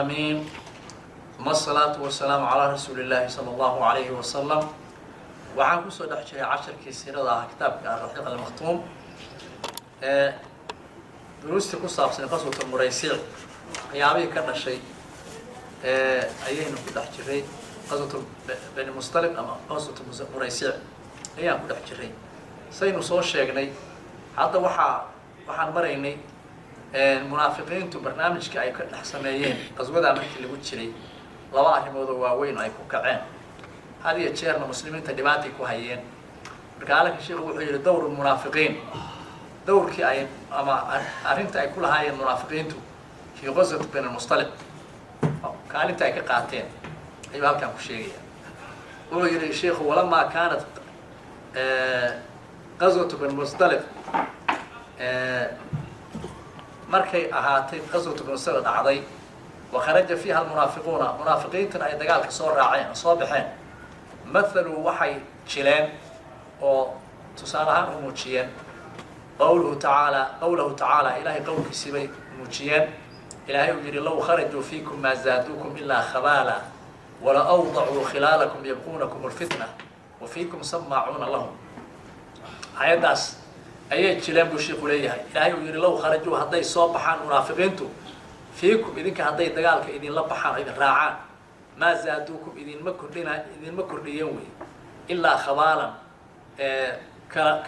Amiin. Uma asalaatu wasalaamu calaa rasuuli illaahi sala allahu alayhi wasalam. Waxaan kusoo dhex jiray casharkii siirada ah, kitaabka Alraxiiq Almakhtuum, ee duruustii ku saabsan qaswat Muraysiic, waxyaabihii ka dhashay ayaynu ku dhex jiray. Qaswat Bani Mustalib ama qaswat Muraysiic ayaan ku dhex jiray, saynu soo sheegnay. Hadda waxaan maraynay munaafiqiintu barnaamijka ay ka dhex sameeyeen qaswadaa markii lagu jiray, laba arrimood oo waaweyn oo ay ku kaceen, had iyo jeerna muslimiinta dhibaatay ku hayeen. Marka alaka sheikhu wuxuu yihi dowr munaafiqiin, dowrkii ay ama arrinta ay ku lahaayeen munaafiqiintu fii qaswat Bani Mustalib, kaalinta ay ka qaateen ayuu halkaan ku sheegaya. Wuxuu yihi sheikhu: walamaa kaanat qaswatu Bani Mustalib, markay ahaatay qaswatu Bani Mustalib dhacday, wakharaja fiiha almunaafiquuna, munaafiqiintana ay dagaalka soo raaceen, soo baxeen, mathaluu, waxay jileen oo tusaale ahaan u muujiyeen qawluhu tacaala, qawlahu tacaala, Ilaahay qowlkiisii bay muujiyeen. Ilaahay uu yihi: low kharajuu fiikum maa zaaduukum ilaa khabaala wala awdacuu khilaalakum yabquunakum alfitna wa fiikum samaacuuna lahum. Aayaddaas ayay jileen buu shiiku leeyahay. Ilaahay uu yihi: low kharajuu, hadday soo baxaan munaafiqiintu, fiikum, idinka hadday dagaalka idinla baxaan oo idin raacaan, maa zaaduukum, idinma kordhina, idinma kordhiyeen wey, ilaa khabaalan,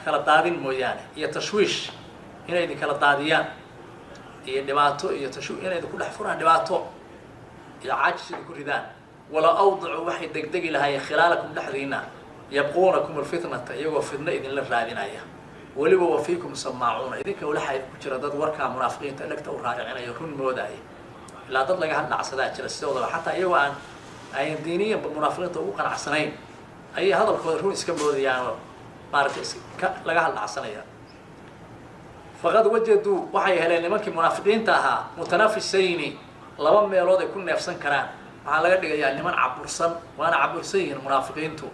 kala daadin mooyaane, iyo tashwiish inay idin kala daadiyaan, iyo dhibaato, iyo tashu inay idinku dhex furaan dhibaato iyo caajis idinku ridaan. Wala awdacuu, waxay degdegi lahaayeen, khilaalakum, dhexdiina, yabquunakum alfitnata, iyagoo fitno idinla raadinaya. Weliba wa fiikum samaacuuna, idinka walaxa ku jira dad warkaa munaafiqiinta dhegta u raaricinayo, run moodaya. Ilaa dad laga hadhacsadaa jira sidoodaba, xataa iyagoo aan ayan diiniyanba munaafiqiinta ugu qanacsanayn ayay hadalkooda run iska moodayaanoo maaragtay iska laga hadhacsanaya. Faqad wajaduu, waxay heleen nimankii munaafiqiinta ahaa, mutanafisayni, laba meelood ay ku neefsan karaan. Waxaa laga dhigayaa niman cabursan, waana cabursan yihiin munaafiqiintu.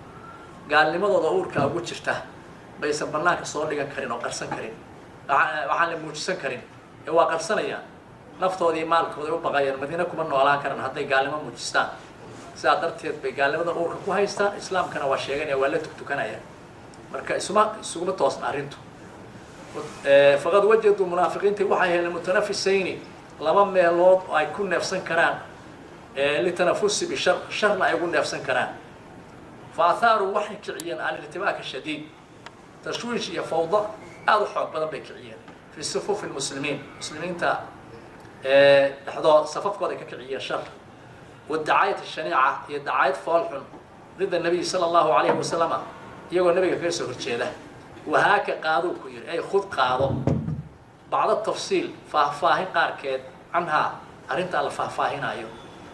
Gaalnimadooda uurkaa ugu jirta baysan banaanka soo dhigan karin oo qarsan karin, waxaan la muujisan karin ee waa qarsanayaan. Naftooda iyo maalkooda ay u baqayaan, Madiine kuma noolaan karan hadday gaalnimo muujistaan. Sidaa darteed bay gaalnimada uurka ku haystaan, islaamkana waa sheeganaya, waa la tugtukanaya. Marka isuguma toosna arrintu. Faqad wajaduu, munaafiqiintii waxay heleen, mutanafisayni, laba meelood oo ay ku neefsan karaan, litanafusi bishar, sharna ay ugu neefsan karaan. Fa athaaruu, waxay kiciyeen, alirtibaaka shadiid, tashwiish iyo fawdo aada u xoog badan bay kiciyeen, fi sufuufi lmuslimiin, muslimiinta dhexdood, safafkooda ay ka kiciyeen shar, wadacaayat shaniica, iyo dacaayad foolxun, dida nabiy sala allahu alayhi wasalama, iyagoo nabiga kaga soo horjeeda. Wahaaka, qaaduu ku yihi, ay khud, qaado, bacda tafsiil, faahfaahin qaarkeed, canhaa, arrintaa la faahfaahinaayo.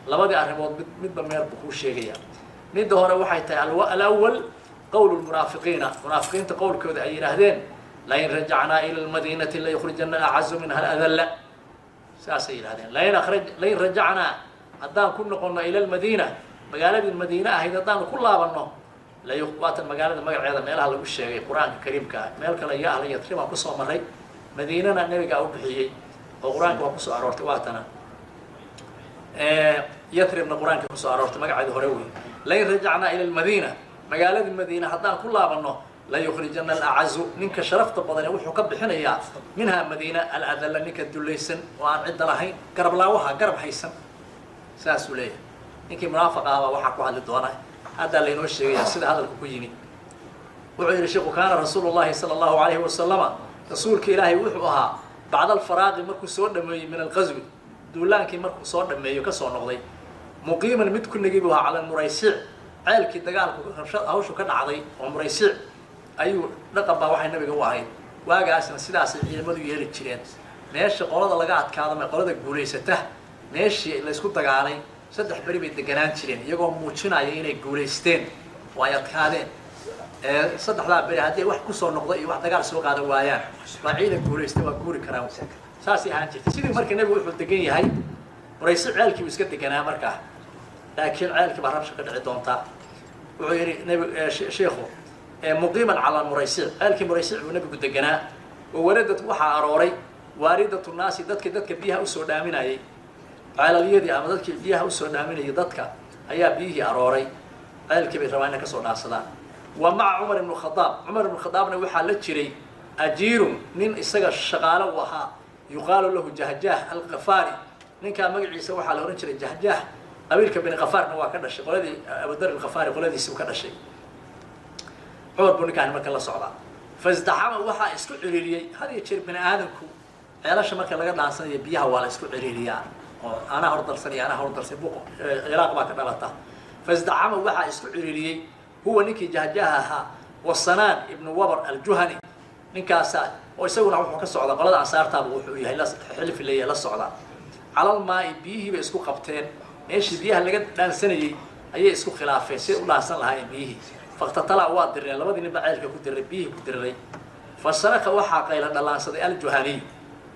Labadii arrimood mid midba meel buu kuu sheegayaa. Midda hore waxay tahay alawal qowl lmunaafiqiina, munaafiqiinta qowlkooda ay yidhaahdeen: lain rajacnaa ila lmadiinati layukhrijana acazu minha aladalla. Saasay yidhahdeen: lain rajacnaa, haddaan ku noqono, ila lmadiina, magaaladii Madiine ahayd haddaanu ku laabanno, waatan magaalada magaceeda meelaha lagu sheegay Qur-aanka kariimka ah, meel kale ya ahla Yatrib aan kusoo maray, Madiinana nebigaa u bixiyey oo Qur-aanka waa kusoo aroortay. Waatana Yatribna Qur-aanka kusoo aroortay, magaceeda hore wey. Lain rajacnaa ila lmadiina, magaaladii Madiina haddaan ku laabanno, layukhrijana alacazu, ninka sharafta badane wuxuu ka bixinayaa, minhaa, Madiina, aladalla, ninka dulaysan oo aan cidda lahayn, garab laawaha, garab haysan. Saasuu leeyahay ninkii munaafiq ahbaa. Waxaa ku hadli doona haddaa laynoo sheegaya sida hadalka ku yimid. Wuxuu yihi sheikhu: kaana rasuulu llahi sala allahu alayhi wasalama, rasuulka Ilaahay wuxuu ahaa, bacda alfaraaqi, markuu soo dhameeyey, min alqaswi, duulaankii markuu soo dhameeyo, kasoo noqday, muqiiman, mid ku negi buu ahaa, cala Muraysiic, ceelkii dagaalku hawshu ka dhacday oo Muraysiic ayuu. Dhaqan baa waxay nabiga u ahayd waagaasna, sidaasay ciidamadu yeeli jireen. Meesha qolada laga adkaado ma qolada guulaysata, meeshii laysku dagaalay 3 beri bay deganaan jireen, iyagoo muujinaya inay guulaysteen oo ay adkaadeen. Saddexdaa beri hadday wax kusoo noqdo iyo wax dagaal soo qaada waayaan, waa ciidan guulaystay, waa guuri karaan. Saasay ahaan jirtay. Sidii marka nebigu wuxuu degan yahay Muraysi, ceelkii buu iska deganaa markaa, laakiin ceelkii baa rabsha ka dhici doontaa. Wuxuu yihi nbi sheikhu: muqiiman calaa Muraysic, ceelkii Muraysic buu nebigu deganaa. Wawaradad, waxaa arooray, waaridatu naasi, dadka biyaha usoo dhaaminayay. Ceelalyadii ama dadkii biyaha usoo dhaaminayay dadka ayaa biyihii arooray, ceelkii bay rabaa inay kasoo dhaansadaan. Wa maca Cumar ibnu Khadaab, Cumar ibnu Khadaabna waxaa la jiray ajiirun, nin isaga shaqaalo u ahaa, yuqaalu lahu Jahjaah Alkafaari. Ninkaa magaciisa waxaa la ohan jiray Jahjaah, qabiilka Bani Kafaarna waa ka dhashay, qoladii Abudar Alkhafaari qoladiisi u ka dhashay. Cumar buu ninkaani marka la socdaa. Faisdaxama, waxaa isku ciriiriyey. Had iyo jeer bani aadamku ceelasha marka laga dhaansanayo biyaha waa la isku ciriiriyaa, oo anaa hor darsanaya, anaa hor darsan, buq ciraaq baa ka dhalata. Faisdaxama, waxaa isku ciriiriyey huwa ninkii Jahjaha ahaa Wasanaan ibnu Wabar Aljuhani. Ninkaasa oo isaguna wuxuu ka socdaa qolada ansaartaaba, wuxuu yahay xilfi leeyahay, la socdaa. Calalmaai, biyihii bay isku qabteen. Meeshii biyaha laga dhaansanayey ayay isku khilaafeen siay u dhaansan lahaayeen biyihii. Faktatala, waa direen, labadii nin ba ceelka ku diray, biyihii ku diriray. Fa saraka, waxaa qayla dhalaansaday Aljuhaniy,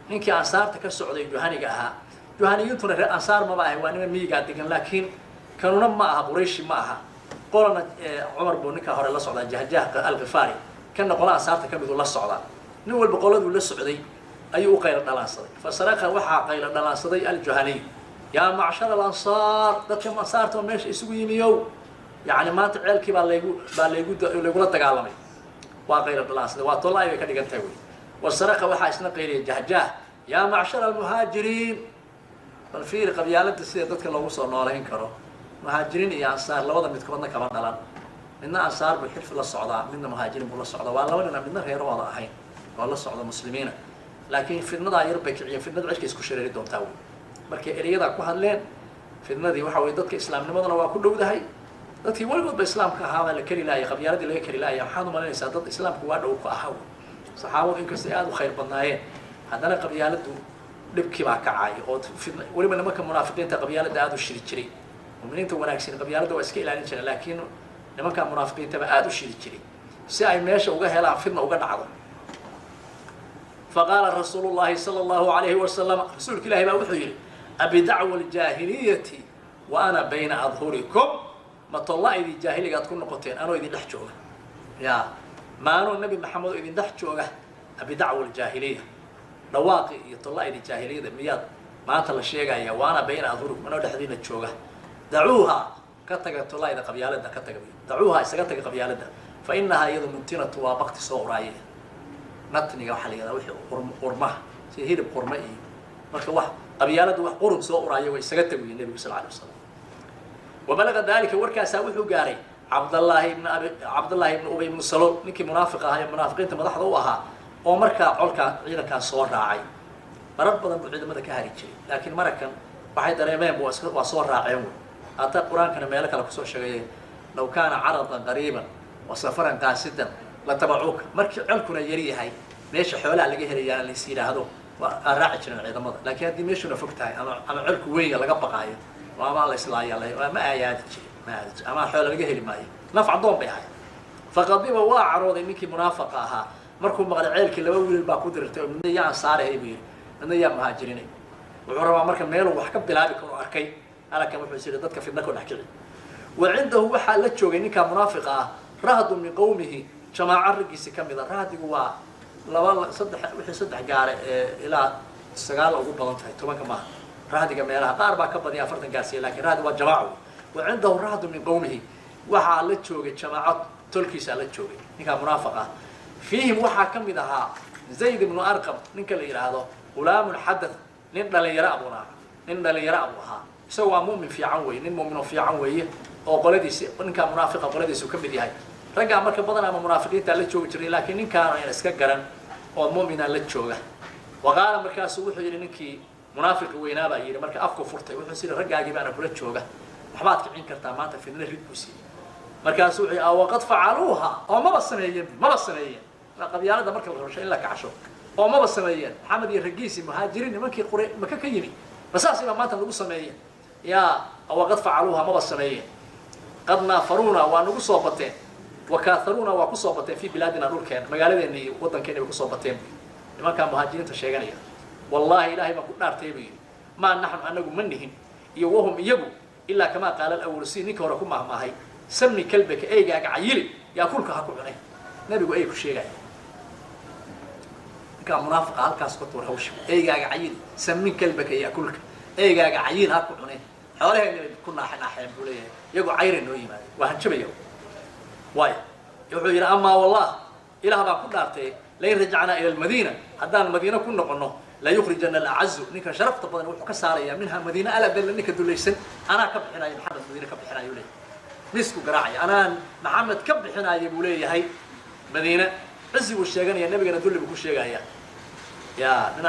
ninkii ansaarta ka socday, Juhaniga ahaa. Juhaniyiintuna reer ansaar maba ahay, waa niman miyigaa degan, laakiin kanuna ma aha Qurayshi, ma aha qolana. Cumar buu ninkaa hore la socdaa, Jahjah Alkifaari, kanna qola ansaarta ka miduu la socdaa. Nin walba qoladuu la socday ayuu u qaylo dhalaansaday. Fa saraka, waxaa qaylo dhalaansaday Aljuhaniy: "Yaa macshar alansaar, dadka ansaarta oo meesha isugu yimiyow, yacni maanta ceelkii baa laygu baa laygu laygula dagaalamay." Waa qaylo dhalaansaday, waa tolla-ay bay ka dhigan tahay wey. Wasaraka, waxaa isna qayliyay Jahjaah: "Yaa macshar almuhaajiriin." Bal fiiri qabyaaladda sida dadka loogu soo noolayn karo. Muhaajiriin iyo ansaar labada midkoodna kama dhalan. Midna ansaar buu xilfi la socdaa, midna muhaajiriin buu la socdaa. Waa laba nina, midna reerahooda ahayn oo la socda muslimiina, laakiin fidnadaa yar bay kiciyeen. Fidnada cirka isku shareeri doontaa wey. Markay ereyadaa ku hadleen, fidnadii waxa weye dadka islaamnimaduna waa ku dhowdahay. Dadkii weligoodba islaamka ahaa baa la keri laayay, qabyaaladii laga keri laaya. Maxaad umalinaysaa dad islaamku waa dhow ku ahaa wey? Saxaabadu inkastay aada u khayr badnaayeen, haddana qabyaaladdu dhibkii baa kacay oo fidna. Weliba nimanka munaafiqiinta qabyaaladda aada u shiri jiray. Muminiinta wanaagsan qabyaaladda waa iska ilaalin jireen, laakiin nimanka munaafiqiintaba aada u shiri jiray si ay meesha uga helaan fidna uga dhacdo. Faqaala rasuulu llahi sala allahu alayhi wasalam, rasuulka ilahi baa wuxuu yidhi: "Abidacwa aljaahiliyati wa ana bayna adhurikum?" Ma tolla-idii jaahiligaad ku noqoteen anoo idin dhex jooga? Ya maanuu Nebi Maxamed oo idin dhex jooga? Abidacwa aljaahiliya, dhawaaqi iyo tolla-idii jaahiliyada miyaad maanta la sheegaya? Wa ana bayna adhurikum, anoo dhexdiina jooga. Dacuuha, ka taga tolla-ida qabyaalada, ka taga. Dacuuha, isaga taga qabyaalada. Fa inahaa iyadu muntinatu, waa bakti soo uraaye. Natniga waxaa la yihahdaa wixii qurmaha, sida hilib qurma iyo marka wax qabyaaladu wax qurun soo uraayo way, isaga tag wiyi nebigu sal alay wasalam. Wabalaga daalika, warkaasaa wuxuu gaaray Cabdallaahi ibn abi Cabdullaahi ibn Ubay ibnu Salool, ninkii munaafiq ahaa ee munaafiqiinta madaxda u ahaa, oo markaa colkaa ciidankaa soo raacay. Marar badan buu ciidamada ka hari jiray, laakiin marakan waxay dareemeen waa soo raaceen wey. Hataa qur-aankana meelo kale kusoo sheegaye: "Law kaana caradan qariiban wa safaran qaasidan latabacuuka." Markii colkuna yar yahay, meesha xoolaha laga helayaa lais yidhaahdo, waa raaci jireen ciidamada, laakiin haddii meeshuna fog tahay ama colku weyn laga baqaayo ama la islaaya, ma aayaadi jirin, ma aadi jiri, ama xoola laga heli maayo, naf addoon bay ahayd. Faqadiba, waa carooday ninkii munaafaqa ahaa markuu maqlay ceelkii laba wiilal baa ku dirirtay, oo midna yaa ansaarahay buu yidhi, midna yaa muhaajirinay. Wuxuu rabaa marka meeluu wax ka bilaabi karo arkay halkan, wuxuu is yidhi dadka fidna ku dhex kici. Wa cindahu, waxaa la joogay ninkaa munaafiqa ah rahdu min qowmihi, jamaaco raggiisi ka mid a. Rahdigu waa laba, saddex, wixii saddex gaare ee ilaa 9 ugu badan tahay, 10-ka maaha. Rahdiga meelaha qaar baa ka badanya 40 gaarsiiya, lakin rahdi waa jamaaco. Wa cindahu rahdu min qowmihi, waxaa la joogay jamaaco tolkiisaa la joogay ninkaa munaafiq ah. Fiihim waxaa ka mid ahaa Zayd ibnu Arqam, ninka la yidhaahdo, gulaamun xadath, nin dhalinyaro abuna, nin dhalinyaro abuu ahaa. Isaga waa mu'min fiican weeye, nin mu'mino fiican weeye, oo qoladiisi ninkaa munaafiqa qoladiisu ka mid yahay. Raggaa marka badan ama munaafiqiintaa la joogi jiray, laakiin ninkaana ayna iska garan oo mu'mina la jooga. Wa qaala, markaasuu wuxuu yidhi, ninkii munaafiqi weynaabaa yidhi, marka afku furtay, wuxuu siri: "Raggaagii baana kula jooga, waxbaad kicin kartaa maanta, fidna rid," buu siiyey. Markaasuu wuxuu yidhi: "Waqad facaluuha," oo maba sameeyeen, maba sameeyeen qabyaalada marka la rabsho in la kacsho, oo maba sameeyeen Maxamed iyo raggiisii muhaajiriin, nimankii qure Maka ka yimi, masaasay baa maanta lagu sameeyeen? Yaa waqad facaluuha, maba sameeyeen. Qad naafaruuna, waa nagu soo bateen, wakaaharuuna, waa kusoo bateen, fii bilaadina, dhulkeena, magaaladeena iyo waddankeena bay kusoo bateen bu nimankaa muhaajiriinta sheeganaya. Wallaahi, ilaahay baan ku dhaartay buu yidhi, maa naxnu, anagu ma nihin, iyo wahum, iyagu, ilaa kamaa qaala alawal, si ninka hore ku mahmaahay: "Sami kalbaka," eygaaga cayili, "yaakulka," ha ku cunay. Nabigu ey ku sheegaya ninkaa munaafiqa halkaas ka tuur hawsha. Eygaaga cayili, "Samin kalbaka yaakulka." Eygaaga cayiil ha ku cune, xoolaheenna ku naaxnaaxeen buu leeyahay, iyagoo cayra noo yimaadeen, waa hanjabaya. Waayo wuxuu yidhi amaa wallah, ilaah baan ku dhaartay, lain rajacnaa ila almadiina, haddaan madiina ku noqono, la yukhrijana alacazu, ninka sharafta badan wuxuu ka saarayaa minha madiina aladalla, ninka dulaysan anaa ka bixinaya, Maxamed madiina ka bixinayo leeyahay, misku garaacaya, anaan Maxamed ka bixinaya buu leeyahay madiina. Cizi buu sheeganaya, nabigana dulli buu ku sheegaya, ya min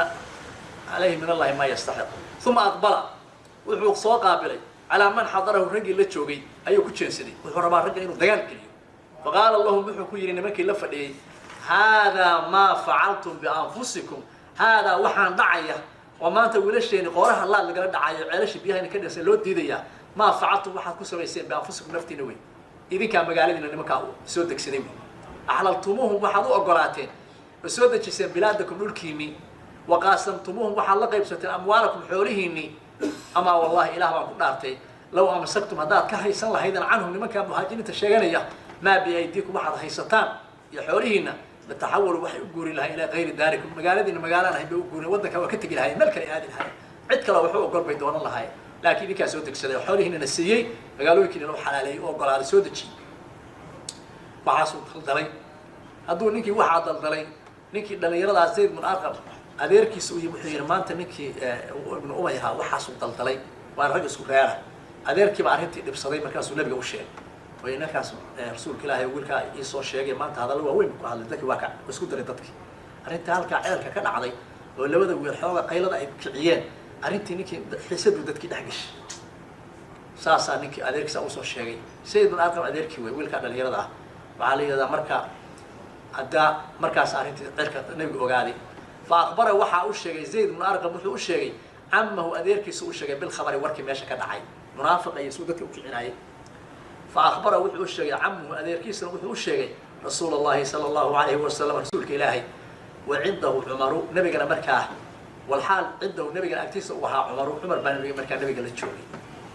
calayhi min allahi maa yastaxiq. Uma aqbala, wuxuu soo qaabilay calaa man xadarahu, raggii la joogay ayuu ku jeensaday, wuxuu rabaa ragga inuu dagaal geliyo. Faqaala lahum, wuxuu ku yidhi nimankii la fadhiyey, haadaa maa facaltum bianfusikum, haadaa waxaan dhacaya oo maanta wiilasheeni qooraha laad lagala dhacayo, ceelasha biyahayna ka dhinsan loo diidayaa, maa facaltum waxaad ku samayseen bianfusikum naftiina wey, idinkaa magaaladiina nimankaa soo degsaday wey. Axlaltumuuhum, waxaad u ogolaateen oo soo dejiseen bilaadakum dhulkiinii, waqaasamtumuuhum, waxaad la qaybsateen amwaalakum xoolihiinii. Amaa wallahi, ilaah baan ku dhaartay, low amsaktum, haddaad ka haysan lahaydan canhum nimankaa muhaajiriinta sheeganaya maa biaydiikum, waxaad haysataan iyo xoolihiina, lataxawalu, waxay u guuri lahayn ilaa kayri daarikum, magaaladiina magaalaan ahayn bay u guurin, waddanka waa ka tegi lahayen, meel kale aadi lahayen, cid kale waxu ogol bay doonan lahayen, laakiin idinkaa soo degsaday oo xoolihiinana siiyey, magaalooyinkiina u xalaaleeyey, u ogolaaday, soo dejiyey. Waxaasuu daldalay. Hadduu ninkii waxaa daldalay, ninkii dhallinyaradaa Zayd ibnu Arqam adeerkiisa u yimi, wuxuu yidhi maanta ninkii ibnu Umay ahaa waxaasuu daldalay, waa rag isku reera. Adeerkiiba arrintii dhibsaday, markaasuu nabiga u sheegay, way ninkaas rasuulka ilaahay wiilkaa iisoo sheegay maanta hadallo waaweyn buu ku hadlay, dadkii waa ka isku daray dadkii. Arrintii halkaa ceelka ka dhacday oo labada wiil xooga qaylada ay kiciyeen, arrintii ninkii xiisaduu dadkii dhex gashay, saasaa ninkii adeerkiisa usoo sheegay. Zayd ibnu Arqam adeerkii wey wiilkaa dhalinyarada ah, waxaa la yidhahdaa marka haddaa markaas arrintii cirka nabiga ogaaday. Fa akbara, waxaa u sheegay Zayd ibnu Arqam, wuxuu u sheegay camahu, adeerkiisa u sheegay, bilkhabari, warkii meesha ka dhacay, munaafiqa iyo suu dadka u kicinaayay. Fa akbara, wuxuu u sheegay camuhu, adeerkiisana wuxuu u sheegay rasuula allahi sala allahu alayhi wasalam, rasuulka ilaahay. Wa cindahu Cumaru, nabigana markaa walxaal cindahu, nabigana agtiisa uu ahaa Cumaru, Cumar baa nabiga markaa nabiga la joogay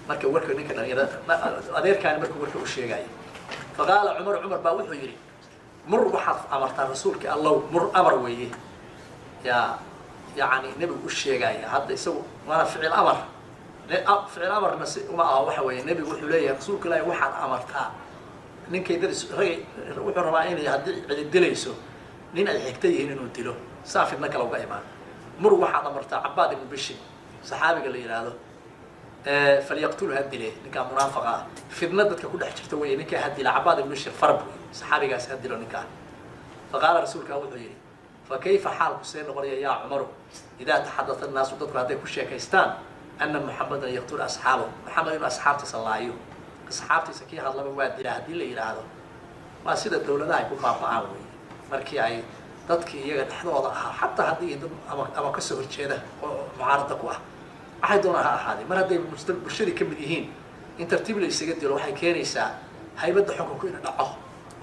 marka warka ninka dhalinyarada adeerkaani markuu warka u sheegaayo. Fa qaala Cumar, Cumar baa wuxuu yidhi, mur, waxaad amartaa rasuulka allow, mur amar weeye, yaa yacni nebigu u sheegaya hadda isagu waana ficil amar, ficil amarna si uma aha, waxa weeye nebigu wuxuu leeyahay rasuulka ilaahi waxaad amartaa ninkay dad ragay, wuxuu rabaa inay haddii cidi dilayso nin ay xigta yihiin inuu dilo, saa fidna kale uga imaan. Mur, waxaad amartaa Cabaad ibnu Bishir, saxaabiga la yidhaahdo, falyaqtulu, ha dile ninkaa munaafaqa ah, fidna dadka ku dhex jirta wey, ninkaa ha dila, Cabaad ibnu Bishir farab wey, saxaabigaas ha dilo ninkaa. Fa qaala, rasuulkaa wuxuu yidhi, fa kayfa xaalku see noqonaya yaa Cumaru, idaa taxadata annaasu, dadku hadday ku sheekaystaan, ana Muxamadan yaqtulu asxaabahu, Maxamed inuu asxaabtiisa laayo, asxaabtiisa kii hadlaba waa dilaa haddii la yidhaahdo, waa sida dawladaha ay ku baaba'aan wey, markii ay dadkii iyaga dhexdooda ahaa, xataa haddii dad ama kasoo horjeeda oo mucaarada ku ah, waxay doonaan ha ahaadee, mar hadday bulshadii ka mid yihiin, in tartiib la isaga dilo waxay keenaysaa haybadda xukunku ina dhaco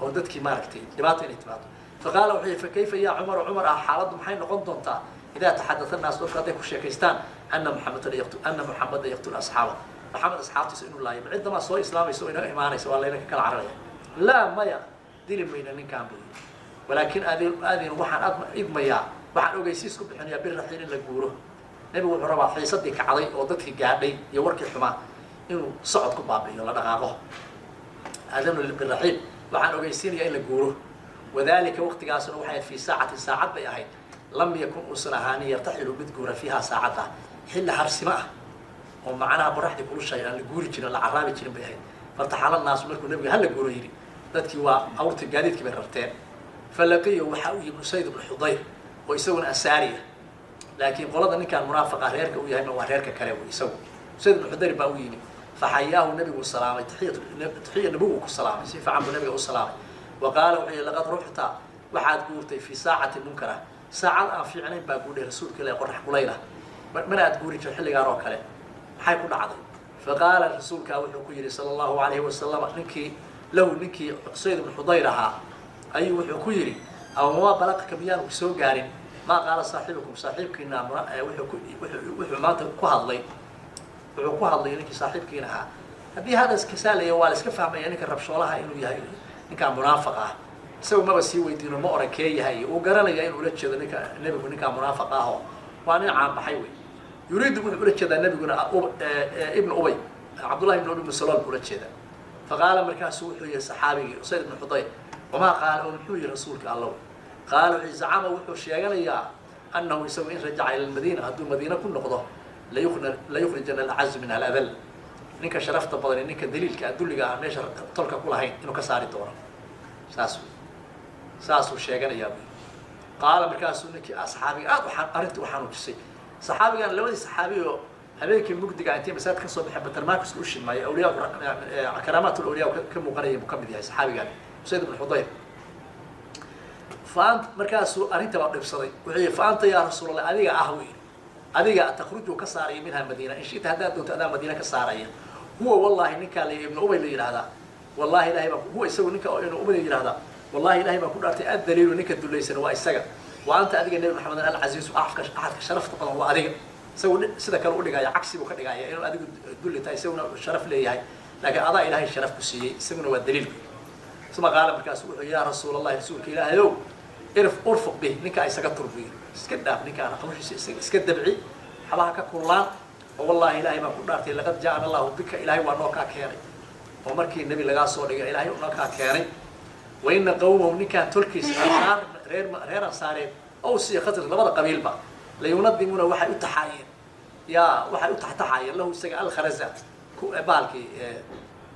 oo dadkii maaragtay dhibaata inay timaado. Fa qaala, wuxuu yihi, fa kayfa yaa Cumaru, Cumar ah, xaaladdu maxay noqon doontaa, idaa taxadata annaas, dadku hadday ku sheekaystaan, ana Muxamedan yaqtu ana Muxameda yaqtulu asxaaba, Maxamed asxaabtiisa inuu laayo, ma ciddamaa soo islaamaysa oo inaga imaanaysa, waa layna ka kala cararaya. Laa, maya, dili mayna ninkaan buu yidhi, walaakin aadin waxaan ad idmayaa, waxaan ogeysiis ku bixinayaa biraxiil, in la guuro. Nebigu wuxuu rabaa xiisadii kacday oo dadkii gaadhay iyo warkii xumaa inuu socod ku baabi'iyo, la dhaqaaqo. Aadanu biraxiil, waxaan ogeysiinayaa in la guuro. Wadalika waqtigaasna waxay ahayd fii saacatin, saacad bay ahayd, lam yakun uusan ahaanin yartaxilu mid guura fiiha saacadda, xilli harsimo ah oo macnaha qoraxdii kulushahay aan la guuri jirin, la caraabi jirin bay ahayd. Fartaxala naasu, markuu nebiga hala guuro yidhi, dadkii waa awrtii gaadiidkii bay rarteen. Falaqiya, waxaa u yimi Usayd ibnu Xudayr oo isaguna ansaariya, laakiin qolada ninkaan munaafaqa reerka u yahay ma waa reerka kale wey, isagu Usayd ibnu Xudayr baa u yimi. Faxayaahu, nebigu salaamay, taxiya nabigu ku salaamay, si fiican buu nebiga u salaamay. Wa qaala, wuxuu yihi, laqad ruxta, waxaad guurtay fii saacati munkara, saacad aan fiicnayn baa guudhay rasuulka ilahi, qorax kulayla, mana aad guuri jir xilligaan oo kale, maxay ku dhacday? Fa qaala, rasuulkaa wuxuu ku yidhi sala allahu alayhi wasalam ninkii lahu, ninkii Usayd ibnu Xudayr ahaa ayuu wuxuu ku yidhi, ama balaqaka, miyaanu ku soo gaarin, maa qaala saaxibukum, saaxiibkiina wuxuu maanta ku hadlay, wuxuu ku hadlay ninkii saaxiibkiina ahaa? Haddii hadas kasaalaya waa la iska fahmaya ninka rabshoolaha inuu yahay ninkaa munaafaqa ah, isagu maba sii weydiino, ma oran kee yahay, uu garanaya inuu ula jeedo ninka nebigu ninkaa munaafaqa aho, waa nin caanbaxay wey. Yuriidu wuxuu ula jeedaa nabiguna Ibnu Ubay, Cabdullahi ibn Ubay ibnu Salool buu ula jeedaa. Faqaala, markaasuu wuxuu yihi saxaabigii Usayd ibnu Xudayr: "Wamaa qaala?" Oo muxuu yihi Rasuulka Allow? Qaala, wuxuu zacama, wuxuu sheeganayaa annahu isagu in rajaca ila lmadiina, hadduu Madiina ku noqdo, layukhrijana alacazu minha aladal, ninka sharafta badan ee ninka daliilka ah, dulliga ah, meesha tolka ku lahayn inuu ka saari doono. Saas saasuu sheeganayaa bu. Qaala, markaasuu ninkii asxaabiga aad arrintii u xanuujisay. Saxaabigan, labadii saxaabi oo habeenkii mugdiga intay masaajid ka soo baxeen batarmarkuska u shilmaayay, awliyaa karaamaat lawliya ka muuqanaya buu ka mid yahay saxaabigan Usayd ibn Xudayr. Faant markaasuu arrinta baa dhibsaday. Wuxuu yihi: "Fa anta yaa Rasuulallah, adiga ah," buu yidhi, "adiga takhruju ka saaraya minha Madiina in shita, haddaad doonto adaa Madiina ka saaraya. Huwa wallahi, ninkaa la Ibnu Ubay la yidhahdaa, wallahi Ilahay baa, huwa isagu ninka Ibnu Ubay la yidhahdaa, wallahi Ilahay baan ku dhaartay, addaliilu, ninka dulaysan waa isaga, wa anta, adiga Nebi Maxamed, alcasiizu, axadka axadka sharafta badan waa adiga." Isagu sida kale u dhigaya, cagsi buu ka dhigaya, inuu adigu dulli tahay, isaguna sharaf leeyahay, laakiin adaa Ilaahay sharaf ku siiyey, isaguna waa daliil. Uma qaala, markaasu wuxuu: "Yaa Rasuul Allahi, Rasuulka Ilaahayow, irf urfuq bih, ninkaa isaga turbiyo, iska dhaaf ninkaan, hawshiisa iska dabci, xabaha ka kullaan. Oo wallahi Ilaahay baan ku dhaartay, laqad ja'ana Allahu bika, Ilaahay waa noo kaa keenay, oo markii nebi lagaa soo dhigay Ilaahay noo kaa keenay. Wa ina qawmahum, ninkaan tolkiisa Ansaar, reer Ansaareed, Aws iyo Khasraj, labada qabiilba, layunadimuuna, waxay u taxaayeen, yaa waxay u taxtaxaayeen lahu isaga alkharaza, bahalkii,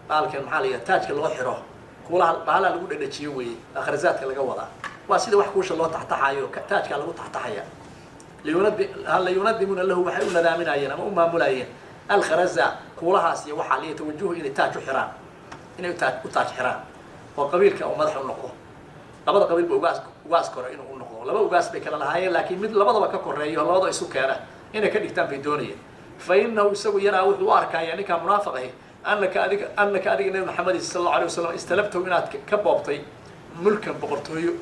bahalkan maxaa la yidhaha, taajka loo xiro, kuulaha bahalaa lagu dhadhajiyo weeye, akhrazaadka laga wadaa, waa sida wax kuusha loo taxtaxaayo, taajkaa lagu taxtaxaya. Layunadimuuna lahu, waxay u nadaaminayeen ama u maamulayeen alkharaza, kuulahaas iyo waxaa liyatawajuhu, inay taaj u xiraan, inay u taaj xiraan oo qabiilka uu madax u noqdo. Labada qabiilba ugaas koro inuu u noqdo. Laba ugaas bay kala lahaayeen, laakiin mid labadaba ka koreeyo, labadaba isu keena inay ka dhigtaan bay doonayeen. Fa inahu isagu yaraa, wuxuu u arkaya ninkaa munaafiq ahi, anaka adiga Nebi Maxamed sala Allahu alay wasalam istalabtahu, inaad ka boobtay mulkan, boqortooyo,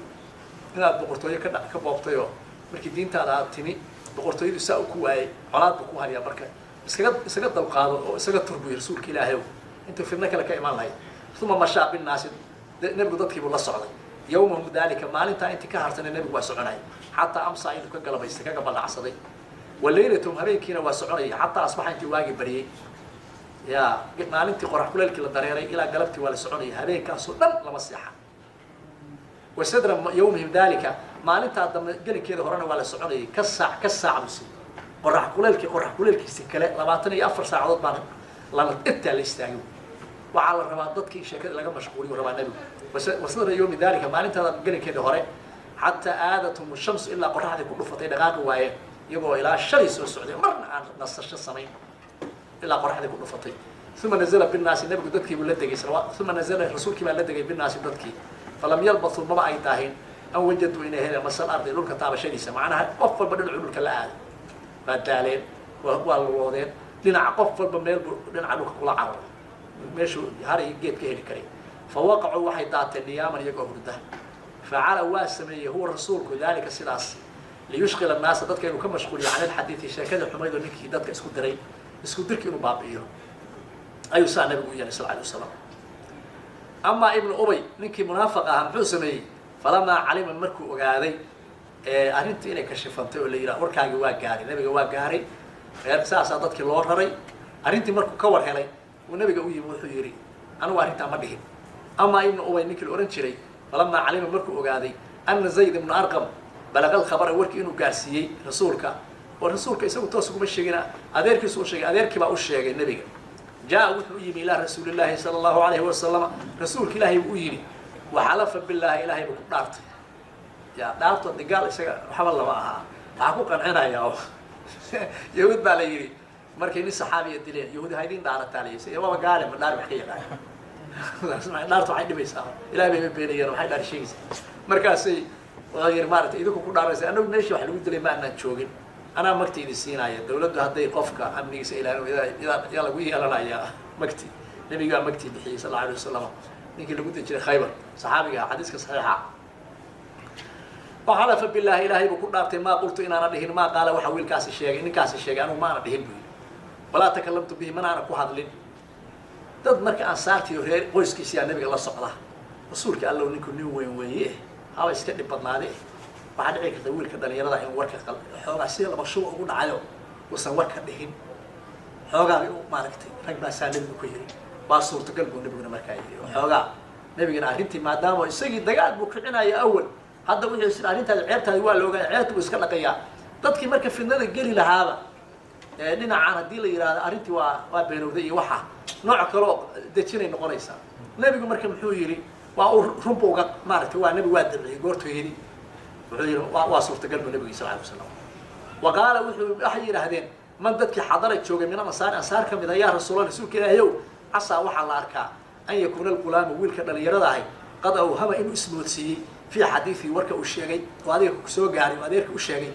inaad boqortooyo ka boobtay, oo markii diintaada aad timi boqortooyadu saa u ku waayay, colaad buu ku hayaa. Marka iskaga dalqaado oo isaga turbuyo, Rasuulka Ilaahay, intuu fidno kale ka imaan lahayd." Uma mashaa binnaasi, nebigu dadkiibuu la socday, yawmahum dalika, maalintaa intii ka hartana nebigu waa soconay, xataa amsaa, intuu ka galabaystay, ka gabaldhacsaday, wa laylatum, habeenkiina waa soconaya, xataa asbaxa, intii waagii baryey. Ya maalintii qorax kuleelkii la dareeray ilaa galabtii waa la soconaya, habeenkaasoo dhan lama seexan. Wa sadra yawmihim dalika, maalintaa dambe gelinkeeda horena waa la soconayay, ka saac ka saac busi qorax kuleelkii, qorax kuleelkiisi kale 24 saacadood baan lala intaa la istaagay. Waxaa la rabaa dadkii sheekada laga mashquuliyo rabaa nebigu. Wasadra yawmi dalika, maalintaada gelinkeeda hore, xataa aadathum shamsu, ilaa qoraxdii ku dhufatay, dhaqaaqi waayeen iyagoo ilaa shalay soo socday, marna aan nasasho samayn, ilaa qoraxdii ku dhufatay. Uma nazla binnaasi, nebigu dadkiibuu la degay. Uma nazala, rasuulkii baa la degay, binnaasi, dadkii. Falam yalbathuu, maba ay daahin, an wajaduu, inay heleen masal ardi, dhulka taabashadiisa. Macnaha qof walba dhinacu dhulka la aaday, waa daaleen, waa luloodeen, dhinaca qof walba meel buu dhinaca dhulka kula cararay, meeshuu har iyo geed ka heli karay. Fa waqacuu, waxay daateen, niyaaman, iyagoo hurda. Facala, waa sameeyey, huwa rasuulku, daalika, sidaas, liyushqila annaasa, dadka inuu ka mashquuliyo, can ilxadiidi, sheekadii xumayd oo ninkii dadka isku diray, isku dirki inuu baabi'iyo ayuu saa nabigu u yeelay sal alay wasalam. Amaa Ibnu Ubay, ninkii munaafiq ahaa, muxuu sameeyey? Falamaa calima, markuu ogaaday arrintii inay kashifantay oo la yidhaha warkaagii waa gaaray nabiga, waa gaaray reer, saasaa dadkii loo raray, arrintii markuu ka war helay uu nabiga u yimi, wuxuu yidhi: "Anigu arrintaa ma dhihin." Amaa Ibnu Ubay, ninkii la ohan jiray, falamaa calima, markuu ogaaday, ana Zayd ibnu Arqam balaqa alkhabara, warkii inuu gaarsiiyey rasuulka, oo rasuulka isagu toos uguma sheegina, adeerkiisu u sheegay, adeerkii baa u sheegay nebiga. Jaa, wuxuu u yimi, ilaa rasuulillaahi sala Allahu alayhi wasalama, rasuulka Ilaahay buu u yimi. Waxalafa billaahi, Ilaahay buu ku dhaartay. Ya dhaarto digaal isaga waxba lama ahaa, waxaa ku qancinaya oo yahuud baa la yidhi markay nin saxaabiya dileen: "Yahuudi ha idin dhaarataa," la yidhi. Waaba gaale, ma dhaar wax ka yaqaan? Dhaarta waxay dhibaysaa, Ilahay bay ma beenayaan, waxay dhaar sheegaysaa. Markaasay wuxuu yidhi: "Maaragtay, idinku ku dhaaraysa, annagu meeshii wax lagu dilay ma anaan joogin, anaa magti idin siinaya. Dawladdu hadday qofka amnigiisa ilaalin, yaa lagu yeelanayaa magti?" Nabigaa magtii bixiyey sal alla alay wasalam ninkii lagu dili jiray Khaybar, saxaabiga ah, xadiiska saxiixa. Waxalafa bilaahi, Ilaahay buu ku dhaartay, "Maa qultu, inaana dhihin, maa qaala, waxa wiilkaasi sheegay, ninkaasi sheegay, anugu maana dhihin," buu yidhi. "Walaa takalamtu bihi, mana aana ku hadlin." Dad marka ansaartii reer qoyskiisiyaa nabiga la socda. "Rasuulka Allow, ninku nin weyn weeye, haba iska dhib badnaade, waxaa dhici karta wiilka dhalinyarada in warka xoogaa sida laba shuba ugu dhacayo." Uusan warka dhihin xoogaa bay u maaragtay rag baasaa nebigu ku yiri, waa suurtagal buu nebiguna markaa yidhi. Oo xoogaa nebigana arrintii maadaama isagii dagaal buu kicinaya awal, hadda wuxuu is arrintaadi ceebtaadi waa la ogaaya, ceebta buu iska dhaqayaa. Dadkii marka fidnada geli lahaaba dhinacaan haddii la yidhahdo arrintii waa beenowday iyo waxa nooc kaloo dejinay noqonaysaa. Nebigu marka muxuu yidhi? Waa uu runbu uga maaragtay, waa nebigu waa dabciyey goortuu yidhi, wuxuu yidhi waa suurtagal buu nebigi sal alay wasalam. Wa qaala wuxuu waxay yidhaahdeen man dadkii xadara joogay min alansaari, ansaar ka mid ah, yaa rasuulallah, rasuulka ilaahayow, casaa waxaa la arkaa an yakuuna alqulaamu, wiilka dhalinyarada ahay, qad awhama, inuu ismoodsiiyey, fii xadiidihi, warka uu sheegay oo adiga kusoo gaaray oo adeerka u sheegay,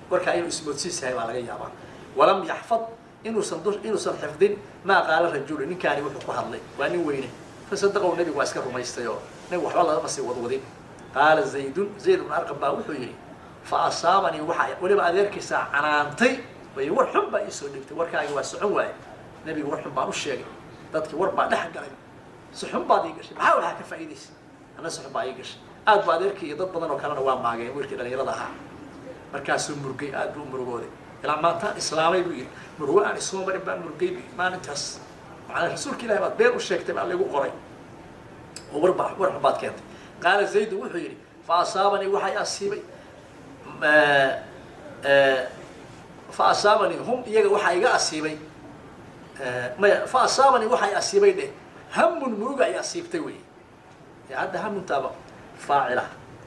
warkaa inuu ismoodsiis yahay baa laga yaabaa. Walam yaxfad, inuusan xifdin maa qaala rajulu, ninkaani wuxuu ku hadlay, waa nin weyne. Fasadaqow, nebigu waa iska rumaystay oo nebigu waxba lagama sii wadwadin. Qaala zaydun, Zayd ibnu Arqam baa wuxuu yidhi, fa asaabanii, waxaa weliba adeerkiisaa canaantay way, war xun baa iisoo dhigtay, warkaagi waa socon waaye, nebigu war xun baan u sheegay, dadkii war baa dhex galay, si xun baad ii gashay, maxaa waxaa ka faa'iidaysa, anna si xun baa ii gashay. Aad bu adeerkii iyo dad badan oo kalena waa maageen wiilkii dhalinyarada ahaa. Markaasuu murgay, aad buu u murugooday. Ilaa maantaan islaamay buu yidhi, murugo aan isoo marin baan murgay bu maalintaas. Macnaa rasuulka ilahi baad been u sheegtay baa laygu qoray oo war baa war xun baad keentay. Qaala Zaydu wuxuu yidhi, fa asaabanii, waxay asiibay, fa asaabanii hum, iyaga waxaa iga asiibay, maya, fa asaabanii waxay asiibay dheh, hamun, muruga ay asiibtay wey. Hadda hamuntaaba faacila.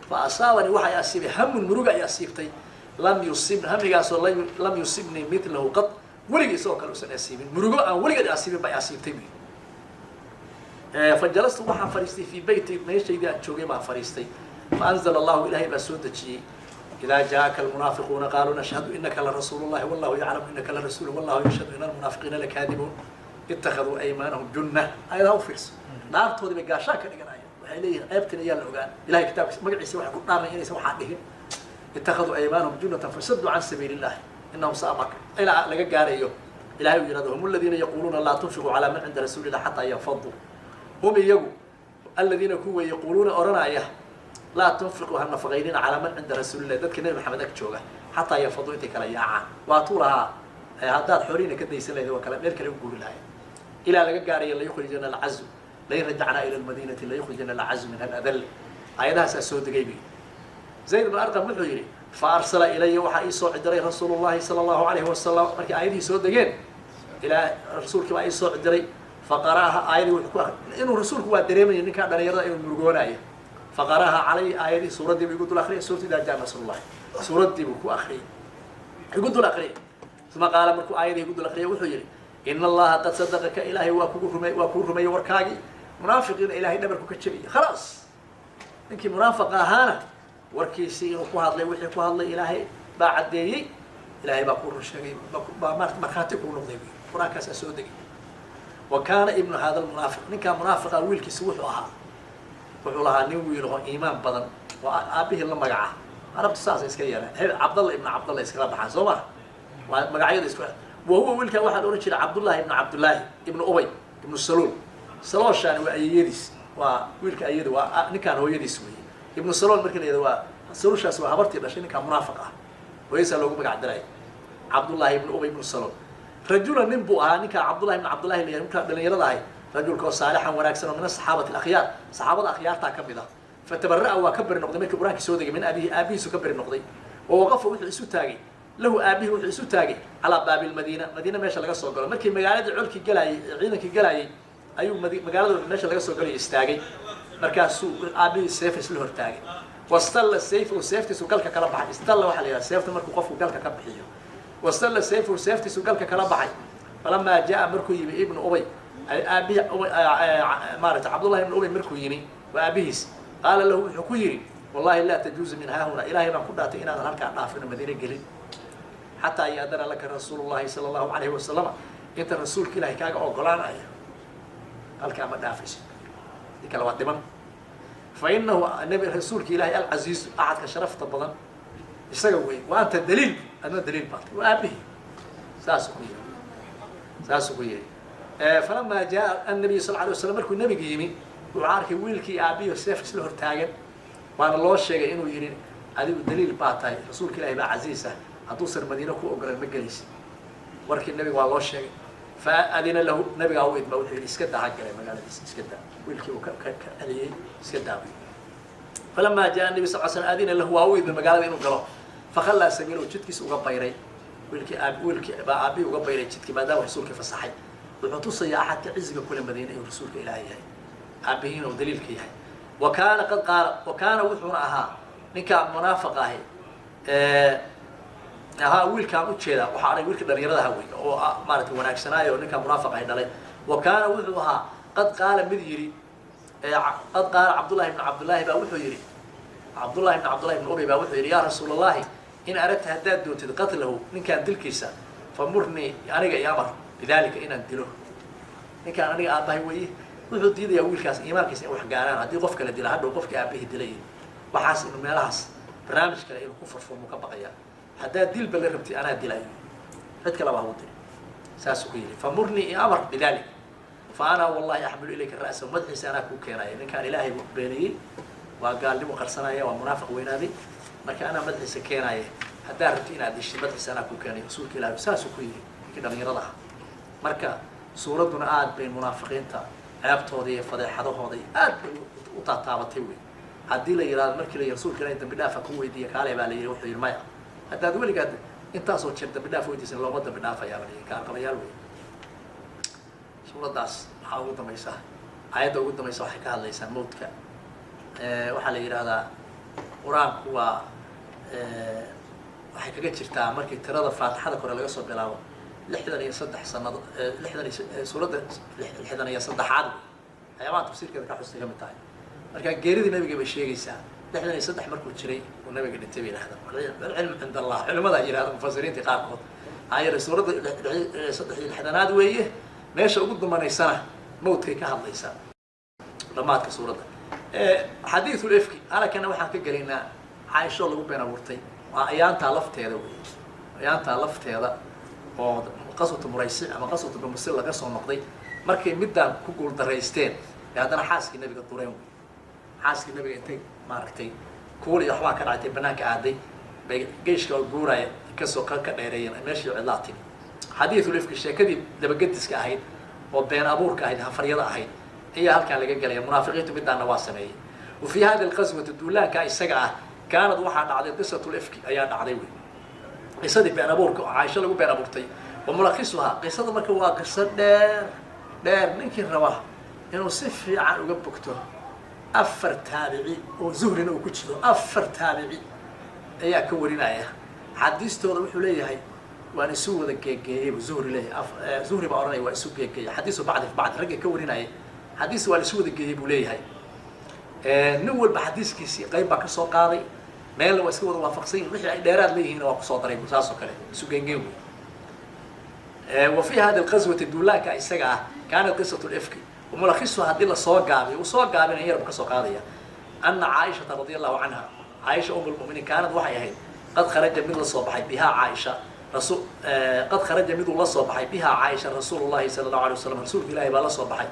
Fa asaabanii, waxay asiibay, hamun, muruga ay asiibtay, lam yusib, hamigaasoo lam yusibnii milahu qad, weligii isagoo kale usan asiibin, murugo aan weligeed asiibin bay asiibtay buy. Fa jalastu, waxaan fadhiistay, fii beyti, meeshaydii aan joogay baan fadhiistay. Fa anzala allahu, ilaahay baa soo dejiyey, idaa jaaka almunaafiquuna qaaluu nashhadu inaka larasuulu llahi wallahu yaclamu inaka larasuulu wallahu yashhadu ina almunaafiqiina lakaadibuun ittakhaduu aymaanahum junna. Ayadaha u fiirso, dhaartoodii bay gaashaan ka dhiganayaan, waxay leeyihin ceebtan ayaa la ogaan, ilahay kitaabkiisa magaciisa waxay ku dhaarnay inaysan waxaa dhihin. Ittakhaduu aymaanahum junnatan fasaduu can sabiili illahi inahum saa maka, ilaa laga gaarayo ilahay uu yihahdo hum aladiina yaquuluuna laa tunfiquu calaa man cinda rasuuli illah xataa yanfaduu. Hum iyagu aladiina kuwa yaquuluuna odhanaya, laa tunfiquu, ha nafaqaynina, calaa man cinda rasuulilah, dadka Nebi Maxamed ag jooga, xataa yanfaduu, intay kala yaacaan. Waa tuu lahaa haddaad xoolihiina ka daysan lahayd waa kale meel kale u guuri lahayd. Ilaa laga gaarayo layukhrijana alcazu, lain rajacnaa ila almadiinati layukhrijana alcazu minha aladal. Aayadahaasaa soo degay bay. Zayd ibn Arqam wuxuu yidhi, fa arsala ilaya, waxaa ii soo cidiray rasuulu llahi sala allahu alayhi wasalam. Markii aayadihii soo degeen ilaa rasuulkii baa ii soo cidiray. Faqara'aha, aayadii wuxuu ku inuu rasuulku waa dareemaya ninkaa dhalinyarada inuu murugoonayo. Faqara'aha calay, aayadii suuraddii buu igu dul akriyay, suurat idaa jaa nasrullahi suuraddii buu ku akriyay, igu dul akriyay. Uma qaala, markuu aayadii igu dul akriyay wuxuu yidhi, ina allaha qad sadaqaka, ilaahay waa kugu rumey, waa kuu rumeeyey warkaagii. Munaafiqiina ilaahay dhabarku ka jebiyey, khalaas, ninkii munaafiqa ahaana warkiisii inuu ku hadlay, wixii ku hadlay ilaahay baa caddeeyey, ilaahay baa kuu run sheegay, baa maarata markhaati kuu noqday buy, qur-aankaasaa soo degay. Wa kaana ibnu hada almunaafiq, ninkaa munaafiqa wiilkiisi wuxuu ahaa, wuxuu lahaa nin wiil oo iimaan badan oo aabbihii la magaca. Carabtu saasay iska yeelaan, Cabdalla ibnu Cabdalla iskala baxaan, soo maha? Waa magacyada isku. Wa huwa wiilkan waxaa la odhan jiray Cabdullaahi ibnu Cabdullaahi ibnu Ubay ibnu Saluul. Salooshaani waa ayeyadiis, waa wiilka ayada, waa ninkaan hooyadiis weeye. Ibnu Salool markii la yihahdo, waa saluushaas, waa habartii dhashay ninkaan munaafiq ah, hooyadiisaa loogu magac diray Cabdullaahi ibnu Ubay ibnu Salool. Rajulan, nin buu ahaa ninkaa Cabdullahi ibnu Cabdullahi la yihahdo, ninkaa dhalinyarada ahay, rajulka oo saalixan, wanaagsan, oo min asaxaabati alakhyaar, saxaabada akhyaartaa ka mid ah. Fatabara'a, waa ka beri noqday markii qur-aankii soo degay, min abihi, aabihiisu ka beri noqday. Wa waqafa, wuxuu isu taagay, lahu aabihi wuxuu isu taagay, calaa baabi lmadiina, madiina meesha laga soo galo. Markii magaaladii colkii galaayey, ciidankii galaayey, ayuu magaalada meesha laga soo galay istaagay. Markaasuu aabihii seef isla hortaagay. Wastalla sayfahu, seeftiisu galka kala baxay. Istalla waxaa la yidhaha seefta markuu qofku galka ka bixiyo. Wastalla sayfahu, seeftiisu galka kala baxay. Falamaa jaa, markuu yimi, ibnu Ubay, aabihi maarata Cabdullahi ibnu Ubay markuu yimi, waa aabihiis, qaala lahu, wuxuu ku yidhi, wallahi laa tajuuzu min haahuna, ilaahay baan ku dhaatay inaadan halkaa dhaafino, madiine gelin, xataa yaadana laka rasuulu llahi sala allahu alayhi wasalama, inta rasuulka ilahay kaaga ogolaanaya halkaa ma dhaafayso, di kale waa dhiman. Fa inahu nabi, rasuulka ilahay, alcasiizu, axadka sharafta badan isaga wey, wa anta daliil, adna daliil baata. Waa aabihi saasuu ku yihi, saasuu ku yihi. Falamaa jaa annabiy sal alay waslam, markuu nebiga yimi, wuxuu arkay wiilkii aabihi seef isla hortaagan, waana loo sheegay inuu yihi adigu daliil baa tahay, rasuulka ilahi baa casiis ah, hadduusan madiine ku ogolan ma gelaysid. Warkii nabiga waa loo sheegay. Fa adina lahu, nabigaa u idma, wuxuu yidhi iska daa, ha galay magaaladiisa, iska daa. Wiilkii uu ka celiyey, iska daa. Falamaa jaa nabi sal slam adina lahu, waa u idmay magaalada inuu galo. Fakhallaa sabiilahu, jidkiisa uga bayray wiilkii, wiilkii baa aabihii uga bayray jidkii, maadaama rasuulkii fasaxay. Wuxuu tusayaa axadka ciziga kule Madiina inuu rasuulka Ilaahay yahay, aabihiina uu daliilka yahay. Wa kaana qad qaala, wa kaana wuxuuna ahaa ninkaa munaafiq ahi ahaa, wiilkaan ujeedaa waxaa arag wiilka dhalinyarada aha wey oo maarata wanaagsanaayo oo ninkaa munaafiq ahi dhalay. Wa kaana wuxuu ahaa qad qaala mid yidhi, qad qaala Cabdullahi ibnu Cabdullaahi baa wuxuu yidhi, Cabdullahi ibn Cabdullahi ibn Ubay baa wuxuu yidhi: yaa Rasuul Allahi, in aradta haddaad doontid qatlahu, ninkaan dilkiisa, famurnii, aniga i amar, bidalika, inaan dilo ninkaan, aniga aabbahay weeye. Wuxuu diidayaa wiilkaas iimaankiisa in wax gaaraan haddii qof kale dila, hadhow qofkii aabahii dilay waxaas inuu meelahaas barnaamij kale inuu ku furfurmu ka baqayaa. Haddaad dilba la rabtid, anaa dilayo, cid kaleba hagu dili, saasuu ku yidhi. Famurnii, i amar, bidalik, fa ana wallahi axmilu ilayka ra'sa, madaxiisa anaa kuu keenaya. Ninkaan Ilaahay beeniyey, waa gaalnimo qarsanaya, waa munaafiq weynaaday. Marka anaa madaxiisa keenaya, haddaad rabti inaad dishid, madaxiisa anaa kuu keenaya, rasuulka Ilahi, saasuu ku yidhi ninkii dhalinyarada ah. Marka suuradduna aad bay munaafiqiinta ceebtooda iyo fadeexadahooda aad bay u taataabatay wey. Haddii la yihahdo, markii la yidhi rasuulka Ilahi dambi dhaafa ku weydiiya, kaale baa la yidhi, wuxuu yidhi maya, haddaad weligaad intaasoo jeer dambi dhaaf weydiisan, looma dambi dhaafayaa baa la yidhi. Kaarqabayaal wey. Suuraddaas waxaa ugu dambaysa aayadda ugu dambaysa, waxay ka hadlaysaa mawdka. Waxaa la yidhahdaa qur-aanku waa waxay kaga jirtaa markii tirada faatixada kore laga soo bilaabo 63 sanado, lixdan iyo suuradda 63aad wey. Waxyaabaha tafsiirkeeda ka xustay ka mid tahay. Marka geeridii nabiga bay sheegaysaa, 63 markuu jiray uu nabiga dhintay bay yidhahdaan. Alcilmu cind Allah, culimadaa yidhahda, mufasiriintii qaarkood. Maxaa yeelay suuradda 63aad weeye, meesha ugu dumanaysana mawdkay ka hadlaysaa dhamaadka suuradda. Xadiithul ifki halakana waxaan ka gelaynaa Caaisho lagu been abuurtay. Waa ayaantaa lafteeda wey, ayaantaa lafteeda oo qaswatu Muraysic ama qaswatu Bamusil laga soo noqday, markay middaan ku guuldaraysteen ee haddana xaaskii nabiga dureen wey. Xaaskii nabiga intay maaragtay kuul iyo waxbaa ka dhactay, banaanka aaday, bay geyshka oo guuraya kasoo ka dheereeyeen, meeshii cidlaa timi. Xadiithul ifki, sheekadii dabagediska ahayd oo been abuurka ahayd, hafaryada ahayd, ayaa halkaan laga gelaya. Munaafiqiintu midaana waa sameeyey. Wa fii hadi alqaswati, duulaanka isaga ah, kaanad waxaa dhacday qisatu lifki ayaa dhacday wey, qisadii been abuurka oo Caaisho lagu been abuurtay. Wa mulakisuhaa, qisada marka waa qiso dheer dheer. Ninkii raba inuu si fiican uga bogto, 4 taabici oo Zuhrina uu ku jiro, 4 taabici ayaa ka warinaya xadiistooda. Wuxuu leeyahay waan isu wada geegeeyey buu Zuhri leeyahay. Zuhri baa ohanaya waa isu geegeeyey xadiisu bacdi bacdi ragga ka warinaya xadiis, waa la isu wada geeyey buu leeyahay. Nin walba xadiiskiisii qayb baa kasoo qaaday, meelna waa iska wada waafaqsan yihin, wixii ay dheeraad leeyihiinna waa kusoo daray, saas oo kale isu geengeen wey. Wa fii hadi alqaswati, duulaanka isaga ah, kaanat qisatu lifki wamulakhisu, haddii lasoo gaabiyo, uu soo gaabinaya yarbu kasoo qaadaya, ana Caaishata radia Allahu canha, Caaisha um lmuminiin, kaanad waxay ahayd qad kharaja mid la soo baxay bihaa Caaisha rasu qad kharaja miduu la soo baxay bihaa Caaisha rasuulu llahi sala Allahu alay waslam, rasuulka Ilahi baa la soo baxay,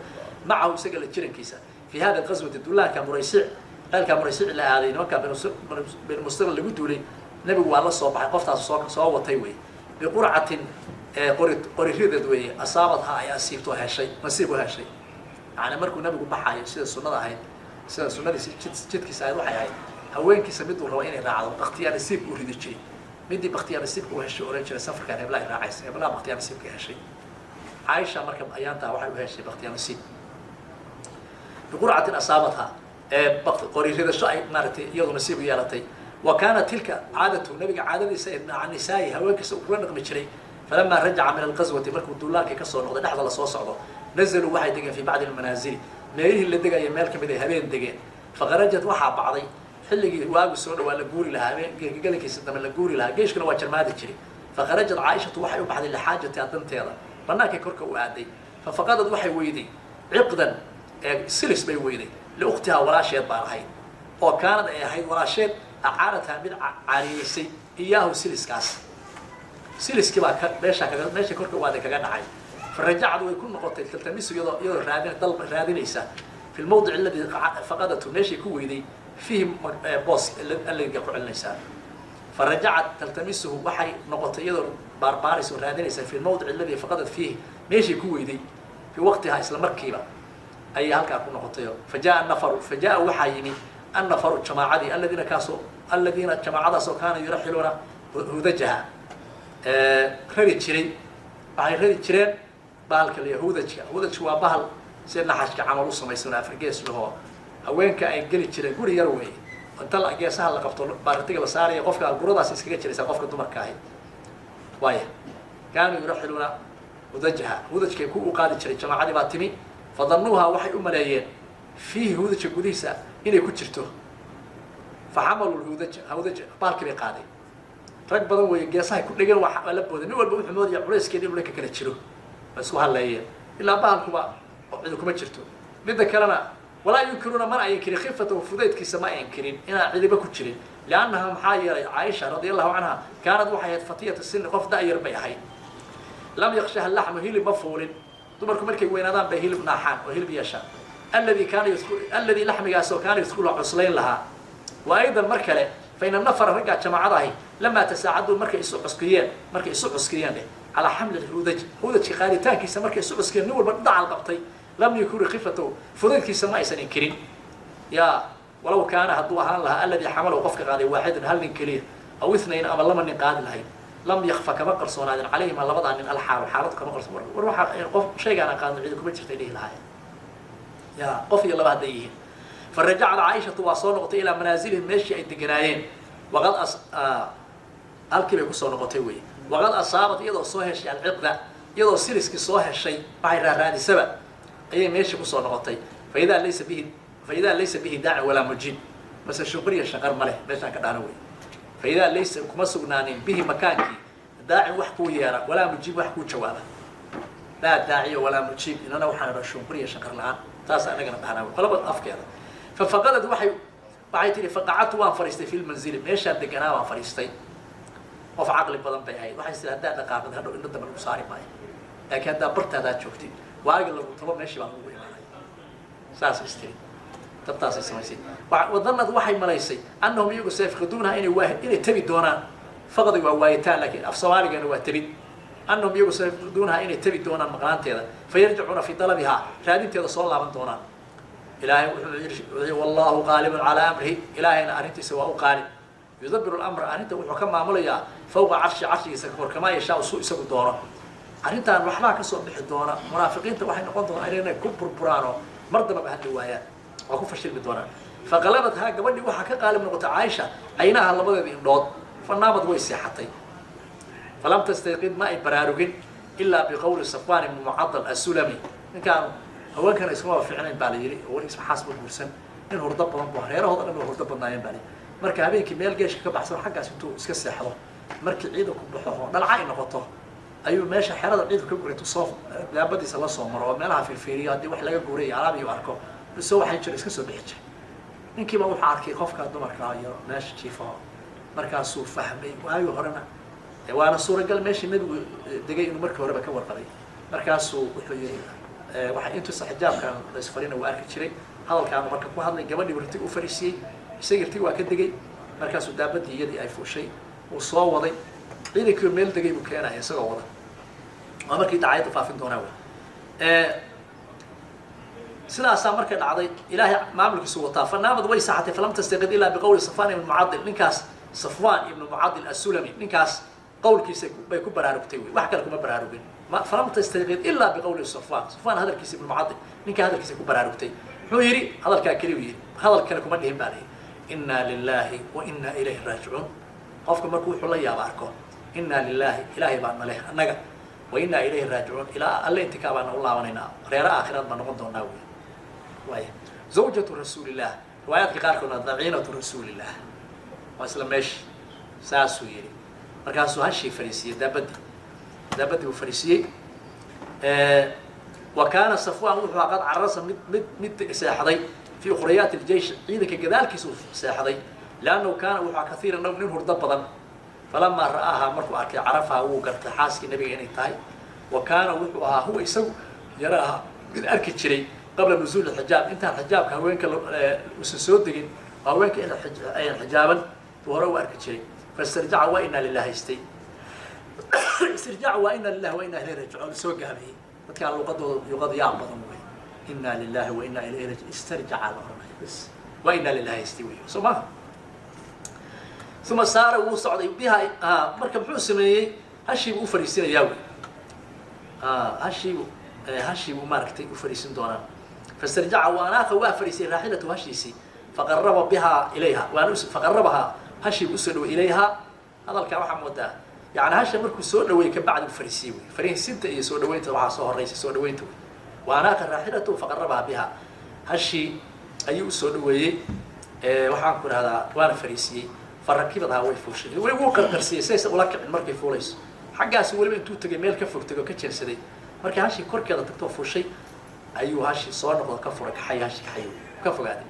macahu, isaga la jirankiisa, fi hada alqaswati, duulaanka Muraysic, ceelkaa Muraysic la aaday, nimankaa Benu Mustira lagu duulay, nebigu waa la soo baxay qoftaas soo watay wey. Biqurcatin, qori qori ridad weeye, asaabadha, ay asiibto, heshay, nasiib u heshay. Yani markuu nabigu baxaayo, sida sunada ahayd, sida sunadiisa jidkiisa ahayd, waxay ahayd haweenkiisa miduu rabo inay raacdo baktiyaa nasiibka u ridi jiray. Midii baktiyaa nasiibka u heshay ohan jiray safarkaan heblaha raacaysa, heblaha baktiyaa nasiibka heshay. Caaisha marka ayaantaa waxay u heshay baktiyaa nasiib, biqurcatin asaabatha, qori ridasho ay maaragtay iyadu nasiib u yeelatay. Wa kaana tilka caadatu, nabiga caadadiisa ahayd, maca nisaayi, haweenkiisa uu kula dhaqmi jiray. Falamaa rajaca min alqaswati, markuu duulaankii kasoo noqday, dhexda lasoo socdo, nazaluu, waxay degeen, fii bacdi almanaazili, meelihii la degaya meel kamid ay habeen degeen. Fakharajat, waxaa bacday xilligii waagu soo dhawaa la guuri lahaa, habeen gelinkiisa dambe la guuri lahaa, geeshkuna waa jarmaadi jiray. Fakharajat Caaishatu, waxay u baxday lixaajatiha, danteeda, banaankay korka u aaday. Fafaqadad, waxay weyday, ciqdan, silis bay weyday, liukhtihaa, walaasheed baan ahayd, oo kaanad ay ahayd walaasheed acaarathaa, mid caariyeysay, iyaahu, siliskaas. Siliskii baa ka meeshaa kaga meesha korka u aaday kaga dhacay. Farajacad, way ku noqotay, taltamisu, iyadoo raadin dalba raadinaysa, fi lmawdic aladi faqadatu, meeshay ku weyday, fiihi, boos aladiga ku celinaysaa. Farajacat taltamisuhu, waxay noqotay iyadoo baarbaaraysa oo raadinaysa fi lmawdic aladi faqadat fiihi, meeshii ku weyday, fii waqtihaa, isla markiiba ayay halkaa ku noqotayo. Fa jaa nafaru, fa jaa waxaa yimi annafaru, jamaacadii, aladiina kaasoo, aladiina jamaacadaasoo kaana yuraxiluuna hudajaha, rari jiray. Waxay rari jireen bahalka la hudajka. Hudajka waa bahal si naxashka camal u samaysan, afargees lahoo haweenka ay geli jireen. Guri yar weeye, inta geesaha la qabto baartiga la saaraya, qofka guradaas iskaga jiraysaa, qofka dumarka ahi. Waaya, kaanuu yuraxiluuna hudajaha, hudajkay ku u qaadi jiray. Jamaacadii baa timi. Fadanuuha, waxay u maleeyeen, fiihi, hudajka gudihiisa inay ku jirto. Faxamalu lhudaja, hudaj bahalkii bay qaadeen. Rag badan weeye, geesahay ku dhegeen, waa la booday. Nin walba wuxuu moodaya culayskeeda inuu dhanka kala jiro. Waa isku hadleeyeen, ilaa bahalkuba cidi kuma jirto. Midda kalena, walaa yunkiruuna, mana ay inkirin, khifatahu, fudaydkiisa ma ay inkirin, inaan cidiba ku jirin. Liannaha, maxaa yeelay, Caaisha radia allahu canha kaanad waxay ahayd fatiyata sini, qof da-yar bay ahayd. Lam yakshaha laxmu, hilib ma fuulin. Dumarku markay weynaadaan bay hilib naaxaan oo hilib yeeshaan. Alladii kaana alladii, laxmigaas oo kaana yadkulu, cuslayn lahaa. Wa aydan, mar kale, fa ina nafara, raggaa jamaacada ahi, lamaa tasaacaduu, markay isu cuskiyeen, markay isu cuskiyeen dheh, calaa xamli hudaj, hudajka qaaditaankiisa markay isu cuskiyeen, nin walba dacal qabtay, lam yunkiri khifatahu, fudaydkiisa ma aysan inkirin. Ya walow kaana, hadduu ahaan lahaa, alladii xamalahu, qofka qaaday, waaxidan, hal nin keliya, aw ithnayn, ama laba nin qaadi lahayd, lam yakfa, kama qarsoonaadin, calayhima, labadaa nin, alxaalu, xaaladu kama qarsoon. War waxaa qof shaygaan aan qaadno cidi kuma jirtay dhihi lahaayeen, ya qof iyo laba hadday yihiin. Farajacad Caaishatu, waa soo noqotay, ilaa manaazilihim, meeshii ay deganaayeen. Waqad as halkii bay kusoo noqotay wey. Waqad asaabat, iyadoo soo heshay, alciqda, iyadoo siriskii soo heshay, waxay raaraadisaba ayay meeshii kusoo noqotay. Faidaa laysa bihi daaci walaa mujiib, mase shuqriya shaqar ma leh meeshaan ka dhahno wey. Faidaa laysa, kuma sugnaanin, bihi, makaankii, daacin, wax kuu yeera, walaa mujiib, wax kuu jawaaba. Laa daaciya walaa mujiib. Inana waxaan idhaa shunquriya shaqar la-aan, taas anagana dhahnaa qolaba afkeeda. Fafaqadad, waxay tihi, faqacadtu, waan fadhiistay, fi lmanzili, meeshaan deganaa waan fadhiistay. Qof caqli badan bay ahayd. Waxay tii haddaa dhaqaaqid hadhow indho dambe lagu saari maayo, laakiin haddaa bartaadaa joogtid, waagi lagu tabo meeshii baa lagu imaanaya. Saas istiri, dabtaasay samaysay. Wadanad, waxay malaysay, annahum, iyagu, sayafqiduunaha, inay waa inay tabi doonaan. Faqdi waa waayitaan, laakiin af soomaaligana waa tabid. Annahum, iyagu, sayafqiduunaha, inay tabi doonaan maqnaanteeda, fayarjicuuna fii dalabihaa, raadinteeda soo laaban doonaan. Ilaahay wuxuu yidhi: wallahu qaalibun calaa amrihi, ilaahayna arrintiisa waa u qaalib. Yudabiru lamra, arrinta wuxuu ka maamulayaa, fawqa carshi, carshigiisa kahor, kamaa yashaa, suu isagu doono. Arrintan waxbaa kasoo bixi doona. Munaafiqiinta waxay noqon doonaan inay ku burburaanoo mar dambaba hadli waayaan, waa ku fashilmi doonaan. Faqalabat haa, gabadhii waxaa ka qaalib noqotay Caaisha, caynaha, labadeeda indhood. Fanaamad, way seexatay. Falam tastayqid, ma ay baraarugin, ilaa biqowli Safwan ibni Mucadal assulami. Ninkaan haweenkana iskuma fiicnayn baa la yidhi, oo weligiis maxaas ma guursan. Nin hurdo badan bu, reerahooda dhan ba hurdo badnaayeen baa la yidhi. Marka habeenkii meel geeshka ka baxsan xaggaas intuu iska seexdo, markii ciidanku baxo oo dhalca ay noqoto, ayuu meesha xerada ciidanku ka guray intuu soo daabadiisa la soo maro oo meelaha fiirfiiriyo, haddii wax laga guuray alaab iyo arko, soo waxay jira iska soo bixi jiray. Ninkiiba wuxuu arkay qofka dumarka iyo meesha jiifo. Markaasuu fahmay waagii horena waana suuragal meeshii nebigu degay inuu markii horeba ka warqabay. Markaasuu wuxuu yihi waxa intuusa xijaabkan la isfarina waa arki jiray. Hadalkaanu marka ku hadlay, gabadhii rtiga u fariisiiyey, isagii rtiga waa ka degay. Markaasuu daabadii iyadii ay fuushay uu soo waday. Ciidankii meel degay buu keenaya isagoo wada. Waa markii dacaayadda faafin doonaa wey. Sidaasaa markay dhacday, ilaahay maamulkiisu wataa. Fanaamad, way saxatay. Falam tastaqid ilaa biqowli Safwan ibn Mucadil. Ninkaas Safwan ibnu Mucadil assulami, ninkaas qowlkiisa bay ku baraarugtay wey, wax kale kuma baraarugin. Falam tastayqid ilaa biqowli Safwan, Safwan hadalkiisa, ibnu Mucadil, ninkaa hadalkiisa ku baraarugtay. Muxuu yidhi? Hadalkaa keliyu yidhi, hadal kale kuma dhihin baa layihi: inna lilahi wa inna ilayhi raajicuun. Qofka markuu wuxuu la yaaba arko, inna lilahi, ilaahay baa naleh annaga, wa inna ilayhi raajicuun, ilaa alle intikaa baana u laabanaynaa, reero aakhiraad baan noqon doonaa wey. Waaya, zawjatu rasuulillah, riwaayaadka qaarkoodna daciinatu rasuulillah, waa isla meesha. Saasuu yidhi. Markaasuu hashii fariisiiyey, daabadii uu fariisiiyey. Wa kaana Safwan, wuxuu qad carasa, mid seexday, fii ukhrayaati ljeish, ciidanka gadaalkiisa uu seexday, liannahu kaana, wuxuu kathiira nawm, nin hurdo badan. Falamaa ra'aahaa, markuu arkay, carafaha, wuu gartay xaaskii nabiga inay tahay. Wa kaana, wuxuu ahaa, huwa, isagu, yaraaha, mid arki jiray, qabla nuzuuli xijaab, intaan xijaabka haweenka usan soo degin, haweenka in ayan xijaaban buu hore u arki jiray. Fastarjaca waa inaa lilah haystay. Istirjaacu waa inaa lilahi wa inaa ilayhi rajicuun soo gaabiyey. Dadkaan luqadooda luqad yaab badan wey. Inaa lilahi wa inaa ilayhi rajicuun istarjaca la oranaya bas, waa inaa lilahi haystay wey, soo maha? Uma saara wuu socday biha. Marka muxuu sameeyey? Hashiibuu u fariisinayaa wey, hashiibu hashiibuu maaragtay u fariisin doonaa. Fastarjaca wa anaaqa waa fariisiyay raaxilatu hashiisii. Faqaraba bihaa ilayha waana faqarabahaa hashiibuu usoo dhaway ilayhaa. Hadalkaa waxaa moodaa yani hasha markuu soo dhaweeyey kabacdi u fariisiyey wey. Fariisinta iyo soo dhaweynta waxaa soo horeysa soo dhaweynta wey. Wa anaaqa raaxilatu faqarabahaa biha, hashii ayuu usoo dhaweeyey, waxaan ku idhahdaa waana fariisiyey. Farakibadhaa way fuushay, weli wuu qarqarsiyey saysa ula kicin markay fuulayso. Xaggaasi weliba intuu tegay meel ka fog tego ka jeensaday. Markay hashii korkeeda tagtoo fuushay ayuu hashii soo noqdo ka furay, kaxay hashii kaxay ka fogaaday.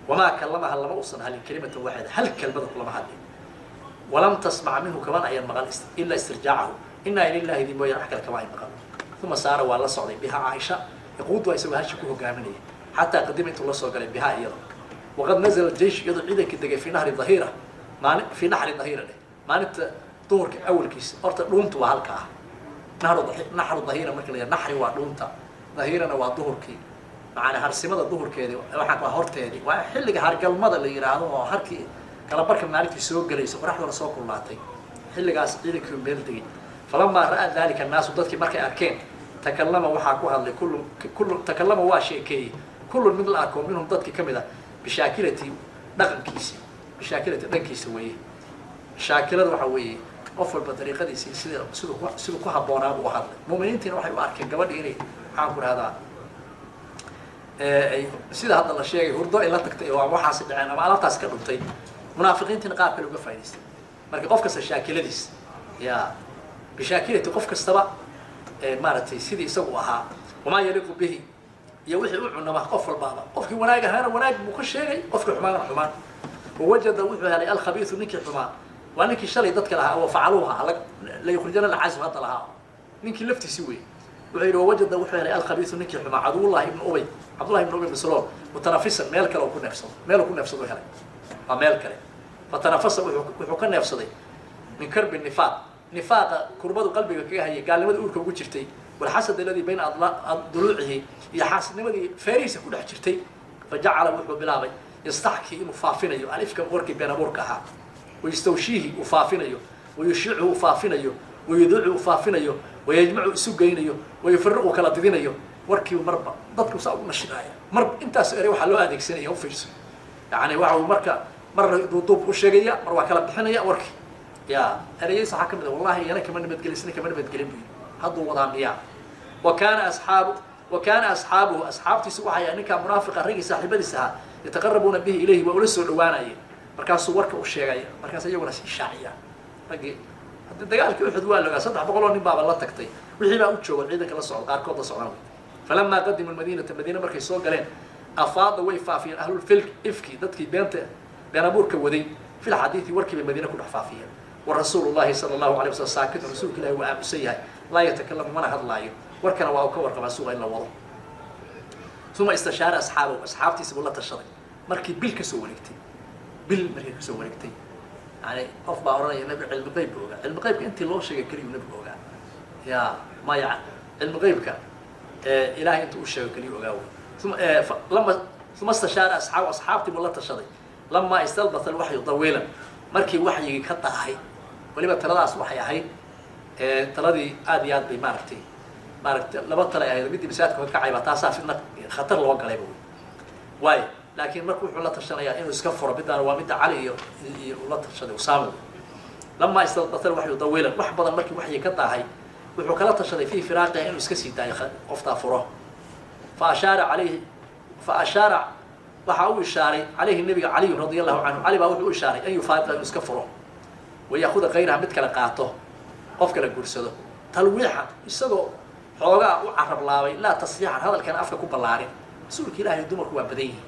Wamaa kallamaha lama usan hadlin kelimatan waaxida, hal kelmada kulama hadlin. Walam tasmac minhu kaman ayan maqal ilaa istirjaacahu inaa lilahi di mooyaan wax kale kama ay maqal. Uma saara waa la socday biha caaisha yaquudu isagoo hashi ku hogaaminaya xataa qadima intuu la soo galay bihaa iyada. Waqad nazala jeish iyadoo ciidankii degay fii nahri dahira maali fii naxri dahira dheh maalinta duhurka awalkiisa. Horta dhuuntu waa halka ah nahru naxru dahira marka la yidhaha naxri waa dhuunta, dahirana waa duhurkii, macanaa harsimada duhurkeedii, waxaan waa horteedii, waa xilliga hargalmada la yidhaahdo oo harkii kalabarka maalintii soo gelayso qoraxduna soo kulmaatay. Xilligaas ciidankii meel degay. Falamaa ra'aa dalika annaasu dadkii markay arkeen takallama waxaa ku hadlay kullu kullu takallama waa sheekeeyey kullun mid la arko minhum dadkii ka mid ah bishaakilati dhaqankiisi, bishaakilati dhankiisa weeye. Shaakilada waxaa weeye qof walba dariiqadiisii sida siduu ku siduu ku habboonaabuu u hadlay. Mu'miniintiina waxay u arkeen gabadhii inay maxaan ku rahdaa ay sida hadda la sheegay hurdo ay la tagtay oo waxaasi dhaceen ama alaabtaasi ka dhuntay. Munaafiqiintiina qaab kale uga faa'idaystay. Marka qof kasta shaakiladiis ya bishaakilati qof kastaba maaragtay sidii isagu ahaa wamaa yaliiqu bihi iyo wixii u cunama qof walbaaba. Qofkii wanaag ahaana wanaag buu ka sheegay, qofkii xumaana xumaan. Wawajada wuxuu helay alkhabiisu ninkii xumaa, waa ninkii shalay dadka lahaa wa facaluuha layukhrijana alcazm hadda lahaa, ninkii laftiisi wey. Wuxuu yidhi wawajada wuxuu helay alkhabiisu ninkii xumaa caduwullahi ibnu ubay, cabdullahi ibnu ubay ibnu salool, mutanafisan meel kale oo ku neefsado, meel uu ku neefsado helay waa meel kale. Fatanafasa wuxuu ka neefsaday min karbi nifaaq, nifaaqa kurbadu qalbiga kaga hayay, gaalnimada uurka ugu jirtay, walxasad aladii bayna duluucihi iyo xaasidnimadii feerihiisa ku dhex jirtay. Fajacala wuxuu bilaabay yastaxkii inuu faafinayo alifka warkii been abuurka ahaa, wayastawshiihi uu faafinayo, wayushiichu uu faafinayo, wayuduucu uu faafinayo, wayajmacu isu geynayo, wayufariqu kala didinayo warkiibu marba dadku saa ugu nashinaaya. Mar intaas erey waxaa loo adeegsanaya u fiirso, yani waxa uu marka marna duuduub u sheegaya, mar waa kala bixinaya warkii. Ya ereyadiisa waxaa ka mid a wallahi iyana kama nabadgelin isna kama nabadgelin buyi hadduu wadaa miyaa. Wa kaana asxaabu wa kaana asxaabuhu asxaabtiisu waxay ahay ninkaa munaafiqa raggii saaxiibadiis ahaa yataqarabuuna bihi ilayhi waa ula soo dhawaanayeen. Markaasuu warka u sheegaya, markaas iyaguna sii shaaciyaan raggii. Haddii dagaalkii Uxud waa laogaa 300 oo nin baaba la tagtay, wixii baa u jooga ciidanka la socda qaarkood la socdan. Falamaa qadimuu lmadiinata madiina markay soo galeen afaada way faafiyeen ahlulfilk ifki dadkii beenta been abuurka waday fil xadiidi warkii bay madiina ku dhex faafiyeen. Wa rasuulu llahi sala allahu alay waslam saakitun, rasuulka ilahi waa aamusan yahay, laa yatakalamu mana hadlaayo, warkana waa uu ka warqabaa suuqa in la wado. Uma istashaara asxaabahu asxaabtiisa buu la tashaday markii bil kasoo wareegtay, bil markay kasoo wareegtay. Yani qof baa ohanaya nabi cilmi qeybka ogaa, cilmi qeybka intii loo sheegay keliyuu nabigu ogaa. Ya maya cilmi qeybka ilahay intuu u sheego keliyu ogaa wey. Uma uma istashaara asxaabu asxaabtii buu la tashaday lamaa istalbata alwaxyu dawiilan markii waxyigii ka daahay. Weliba taladaas waxay ahayd taladii aad iyo aad bay maaragtay maaragtay laba talay ahayd, midii masaajidka horkacayba taasaa fidna khatar loo galayba wey waayo. Laakiin marka wuxuu la tashanayaa inuu iska furo midaana waa midda Cali iyo iyo ula tashaday Usaama wey. Lamaa istalbata alwaxyu dawiilan wax badan markii waxyigi ka daahay wuxuu kala tashaday fii firaaqiha inuu iska sii daayo qoftaa furo. Fa ashaara calayhi fa ashaara waxaa u ishaaray calayhi nabiga Caliyun radia allahu canhu, Cali baa wuxuu u ishaaray an yufaariqa inuu iska furo wayaakuda kayraha mid kale qaato, qof kale guursado, talwiixan isagoo xoogaa u carablaabay laa tasriixan hadalkana afka ku ballaarin. Rasuulka ilaahay dumarku waa badan yihiin,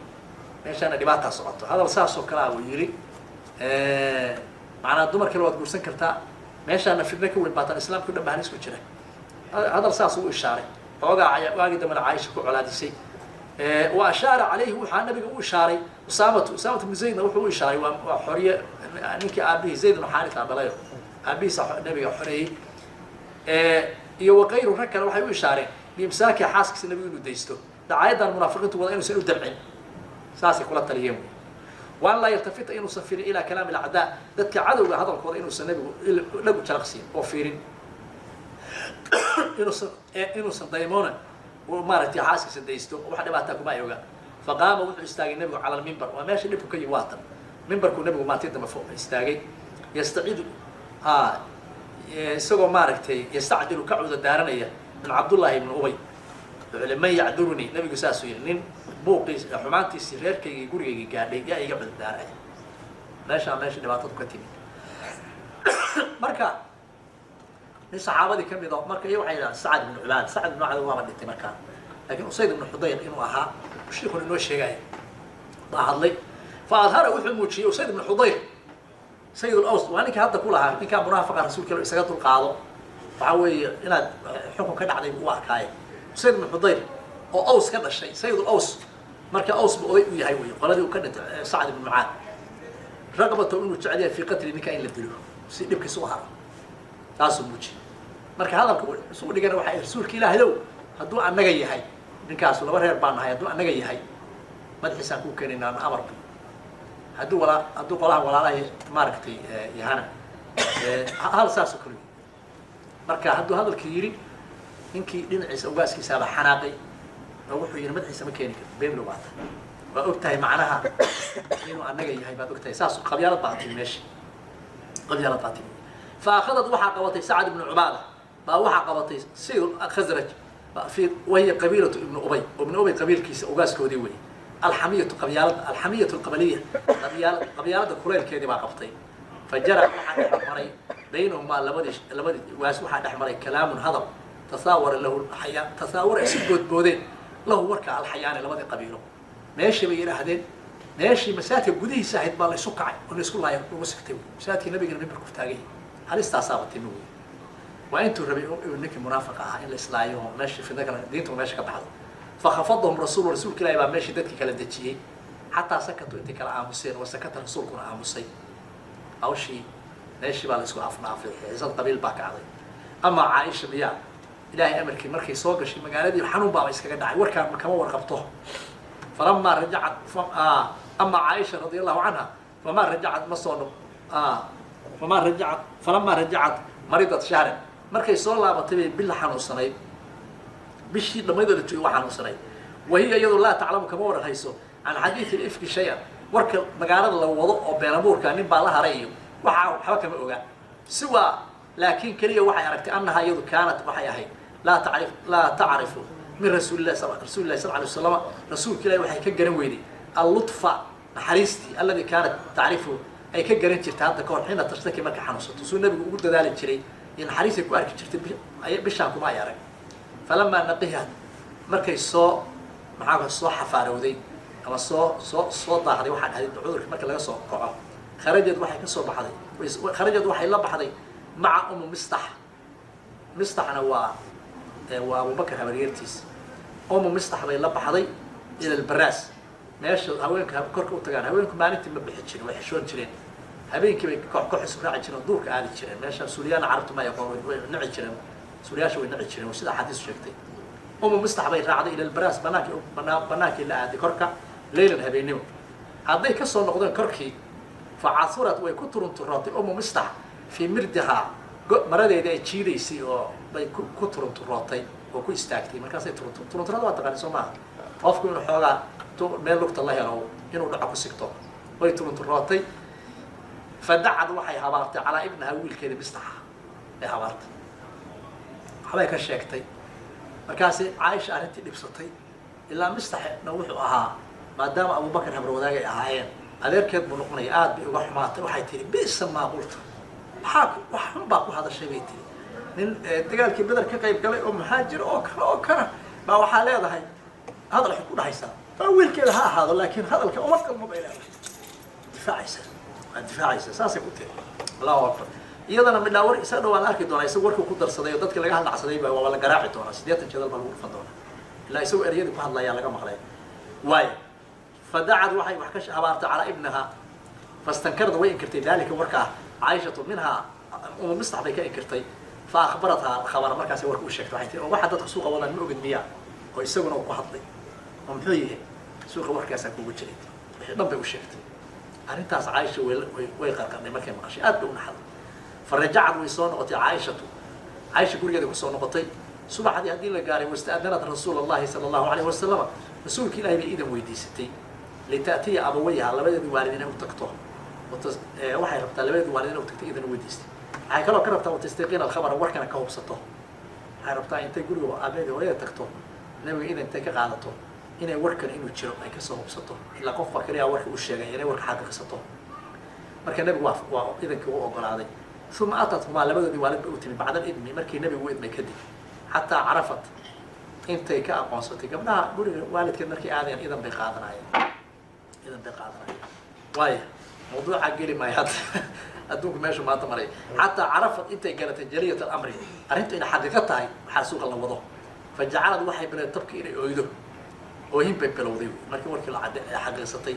meeshaana dhibaataa socoto. Hadal saas oo kalea uu yidhi macnaa dumar kale waad guursan kartaa, meeshaana fidno ka weyn baataan islaamka o dhan ba halis ku jira. Hadal saas uu ishaaray xoogaa waagii dambena Caaisha ku colaadisay. Wa ashaara calayhi, waxaa nabiga u ishaaray Usaamatu, Usaamatu bnu Zaydna wuxuu u ishaaray, waa xoriye ninkii aabihii Zayd bnu Xaarisa dhalayo, aabihiisa nabiga xoreeyey, iyo waqayru rag kale waxay u ishaareen biimsaaki xaaskiisa nabigu inuu daysto, dacaayadan munaafiqiintu wada inuusan u dabcin, saasay kula taliyeen. Wey waan laa yaltafita, inuusan fiirin ilaa kalaami alacdaa, dadka cadowga hadalkooda inuusan nabigu dhagu jalaqsiin oo fiirin, inuusan daymoona maaragtay xaaskiisa daysto, wax dhibaataa kuma ay ogaa. Faqaama, wuxuu istaagay nabigu cala almimbar, waa meesha dhibku ka yimi, waatan mimbarkuu nabigu maantii dambe istaagay, yastaciidu ha isagoo maaragtay yastacdilu ka cuda daaranaya min Cabdullaahi ibni Ubay. Wuxuu li man yacdurunii, nabigu saasuu yihi, nin buuqiis xumaantiisii reerkaygii gurigaygii gaadhay yaa iga cuda daaraya? Meeshaa meesha dhibaatadu ka timid. Marka nin saxaabadii kamid o marka iyo waxay yidhahaan Sacad ibnu Cubaad, Sacad ibnu Cubaad waaba dhintay markaa, lakin Usayd ibnu Xudayr inuu ahaa shiikun inoo sheegaya baa hadlay. Fa adhara, wuxuu muujiyey Usayd ibnu Xudayr, sayid laws, waa ninka hadda ku lahaa ninkaa munaafaqa rasuulka isaga dulqaado, waxaa weeye inaad xukun ka dhacday u arkaaye. Usayd ibnu Xudayr oo Aws ka dhashay, sayid laws, marka Aws bu oday u yahay wey, qoladii uu ka dhintay Sacad ibnu Mucaad, raqbato inuu jecel yahay fii qatli, ninkaa in la dilo si dhibkiisa u haro, taasuu muujiyey. Marka hadalka isugu dhigana waxay, rasuulka ilaahdow, hadduu annaga yahay ninkaasu, laba reer baan nahay, hadduu annaga yahay madaxiisaan kuu keenaynaa amar bu, hadduu walaa hadduu qolaha walaalaha maaragtay yahana hal saasoo kale. Marka hadduu hadalka yidhi, ninkii dhinaciisa ugaaskiisaaba xanaaqay oo wuxuu yidhi madaxiisa ma keeni karto, been low baata, waa og tahay macnaha inuu annaga yahay baad og tahay, saas qabyaalad baa timi meesha, qabyaalad baa timi. Fa akhadat, waxaa qabatay Sacad ibnu Cubaada baa waxaa qabatay sayid Khasraj fi wahiya qabiilatu ibnu Ubay, ibnu Ubay qabiilkiisa ugaaskoodii wey, alxamiyatu qabyaalada, alxamiyatu alqabaliya, qabyaalada kuleylkeedii baa qabtay. Fa jara, waxaa dhex maray baynahumaa labadii ugaas waxaa dhex maray kalaamun hadal, tasaawara lahu xayaa, tasaawara isu boodboodeen lahu warka alxayaani labadii qabiilo. Meeshii bay yidhaahdeen, meeshii masaajidka gudihiisa ahayd baa la isu kacay oo la isku laaya lagu sigtay, masaajidkii nabigana mimbarku taagay, halistaasaaba timi wey. Waa intuu rabay ninkii munaafiqa ahaa in la islaayo oo meeshii fidna kale diintu meesha ka baxdo. Fakhafadahum rasuulu, rasuulka ilahi baa meeshii dadkii kala dejiyey, xataa sakatu, intay kala aamuseen, wa sakata, rasuulkuna aamusay. Hawshii meeshii baa la isku afdhaafay, xiisad qabiil baa kacday. Amaa Caaisha miyaa, ilaahay amarkii markay soo gashay magaaladii xanuun baaba iskaga dhacay, warkaan kama warqabto. Falamaa rajacat, amaa Caaisha radia allahu canha famaa rajacat ma soo famaa rajacat, falamaa rajacat maridat shahran, markay soo laabatay bay bil xanuunsanayd, bishii dhammaydoo la joogay waa xanuunsanayd. Wahiya iyadu laa taclamu, kama waran hayso can xadiidi lifki shay-an, warka magaalada la wado oo beenabuurka nin baa la haray iyo waxaa waxba kama oga siwaa, laakiin keliya waxay aragtay annahaa iyadu kaanat, waxay ahayd laa tacrifu min rasuulilah rasuuli lahi sal alay wasalama, rasuulka ilahi waxay ka garan weyday allutfa, naxariistii alladii kaanat tacrifu, ay ka garan jirtay hadda kahor xiina tashtaki, markay xanuunsato suu nabigu ugu dadaali jiray iyo naxariisay ku arki jirtay, bishaan kuma ay arag. Falamaa naqihat, markay soo maxaa soo xafaarowday ama soo daahday, waxaa dhahday cudurka marka laga soo kaco, kharajad waxay ka soo baxday, kharajad waxay la baxday maca umu Mistax. Mistaxna waa Abubakar habaryartiis. Umu Mistax bay la baxday ila albaraas, meesha haweenka korka u tagaan. Haweenku maalintii ma bixi jirin, way xishoon jireen, habeenkii bay koox koox isu raaci jireen oo duurka aadi jireen. Meesha suuriyaana carabtu ma aqoon, way nici jireen suuriyaasha, way nici jireen sida axaadiisu sheegtay. Umu Mistax bay raacday ila albaraas, banaankii banaankii la aaday korka leylan, habeennimo hadday ka soo noqdeen korkii. Fa casurat, way ku turunturootay umu Mistax fii mirdihaa, maradeedii ay jiidaysay oo bay ku turunturootay oo ku istaagtay. Markaasay turunturada waa taqaani soo maaha, qofku inuu xoogaa meel lugta la helo inuu dhaco ku sigto, way turunturootay. Fadacad, waxay habaartay calaa ibnaha, wiilkeeda Mistaxa ay habaartay, waxbay ka sheegtay. Markaasi Caaisha arrintii dhibsatay, ilaa Mistaxna wuxuu ahaa maadaama Abubakar habarwadaag ay ahaayeen adeerkeed buu noqonaya, aad bay uga xumaatay. Waxay tihi bisa maa qulta, maxaa wax xun baa ku hadashay bay tihi, nin dagaalkii Beder ka qayb galay oo muhaajir oo kale oo kana baa waxaa leedahay hadal xun ku dhahaysaa, baa wiilkeeda ha ahaado laakiin hadalka uma qalmo bay leedahay, difaacaysa, waa difaacaysa, saasay ku tiri. Allahu akbar. Iyadana midhaa war isaga dhawaa la arki doonaa, isaga warkuu ku darsaday oo dadka laga hadlacsaday ba waa la garaaci doonaa, 80 jeedal baa lagu dhufan doonaa, ilaa isagoo ereyadii ku hadlayaa laga maqlay. Waay fadacad waxay wax ka habaartay calaa ibnihaa, fastankarada way inkirtay daalika warkaa Caaishatu minhaa, Umu Mistax bay ka inkirtay. Fa akhbarathaa alkhabara, markaasay warka u sheegtay. Waxay tiri, oo waxa dadka suuqa wadaan ma ogid miyaa? Oo isaguna uu ku hadlay oo muxuu yahay suuqa warkaasaa kugu jiray, wixii dhan bay u sheegtay. Arrintaas Caaisha way qarqarnay markay maqashay, aad bay u naxday. Fa rajacad way soo noqotay Caaishatu, Caaisha gurigeeda kusoo noqotay. Subaxdii haddii la gaaray, wasta'danat rasuula Allahi sala Allahu alayhi wasalama, rasuulka Ilahay bay idan weydiisatay, lita'tiya abawayha, labadeeda waalid inay u tagto. Waxay rabtaa labadeeda waalid inay u tagto, idan weydiistay. Waxay kaloo ka rabtaa watastiqiina alkhabara, warkana ka hubsato. Waxay rabtaa intay guriga aabeedi hooyada tagto, nabiga idan intay ka qaadato, inay warkan inuu jiro ay kasoo hubsato, ilaa qof baa kaliyaa warka u sheegay, inay warka xaqiiqsato. Marka nabigu waa idankii u ogolaaday. Uma atathumaa, labadoodii waalid bay u timi, bacda alidmi, markii nabigu u idmay kadib, xataa carafat, intay ka aqoonsatay. Gabdhaha guriga waalidkeed markay aadayaan idan bay qaadanayeen, idan bay qaadanayeen. Waaya mawduuca geli maayo hadda, adduunku meeshu maanta maray. Xataa carafat, intay garatay jaliyat alamri, arrintu inay xaqiiqo tahay waxaa suuqa la wado. Fa jacalad waxay bilowday tabki inay ooydo, oohin bay bilowday markii warkii la xaqiiqsatay.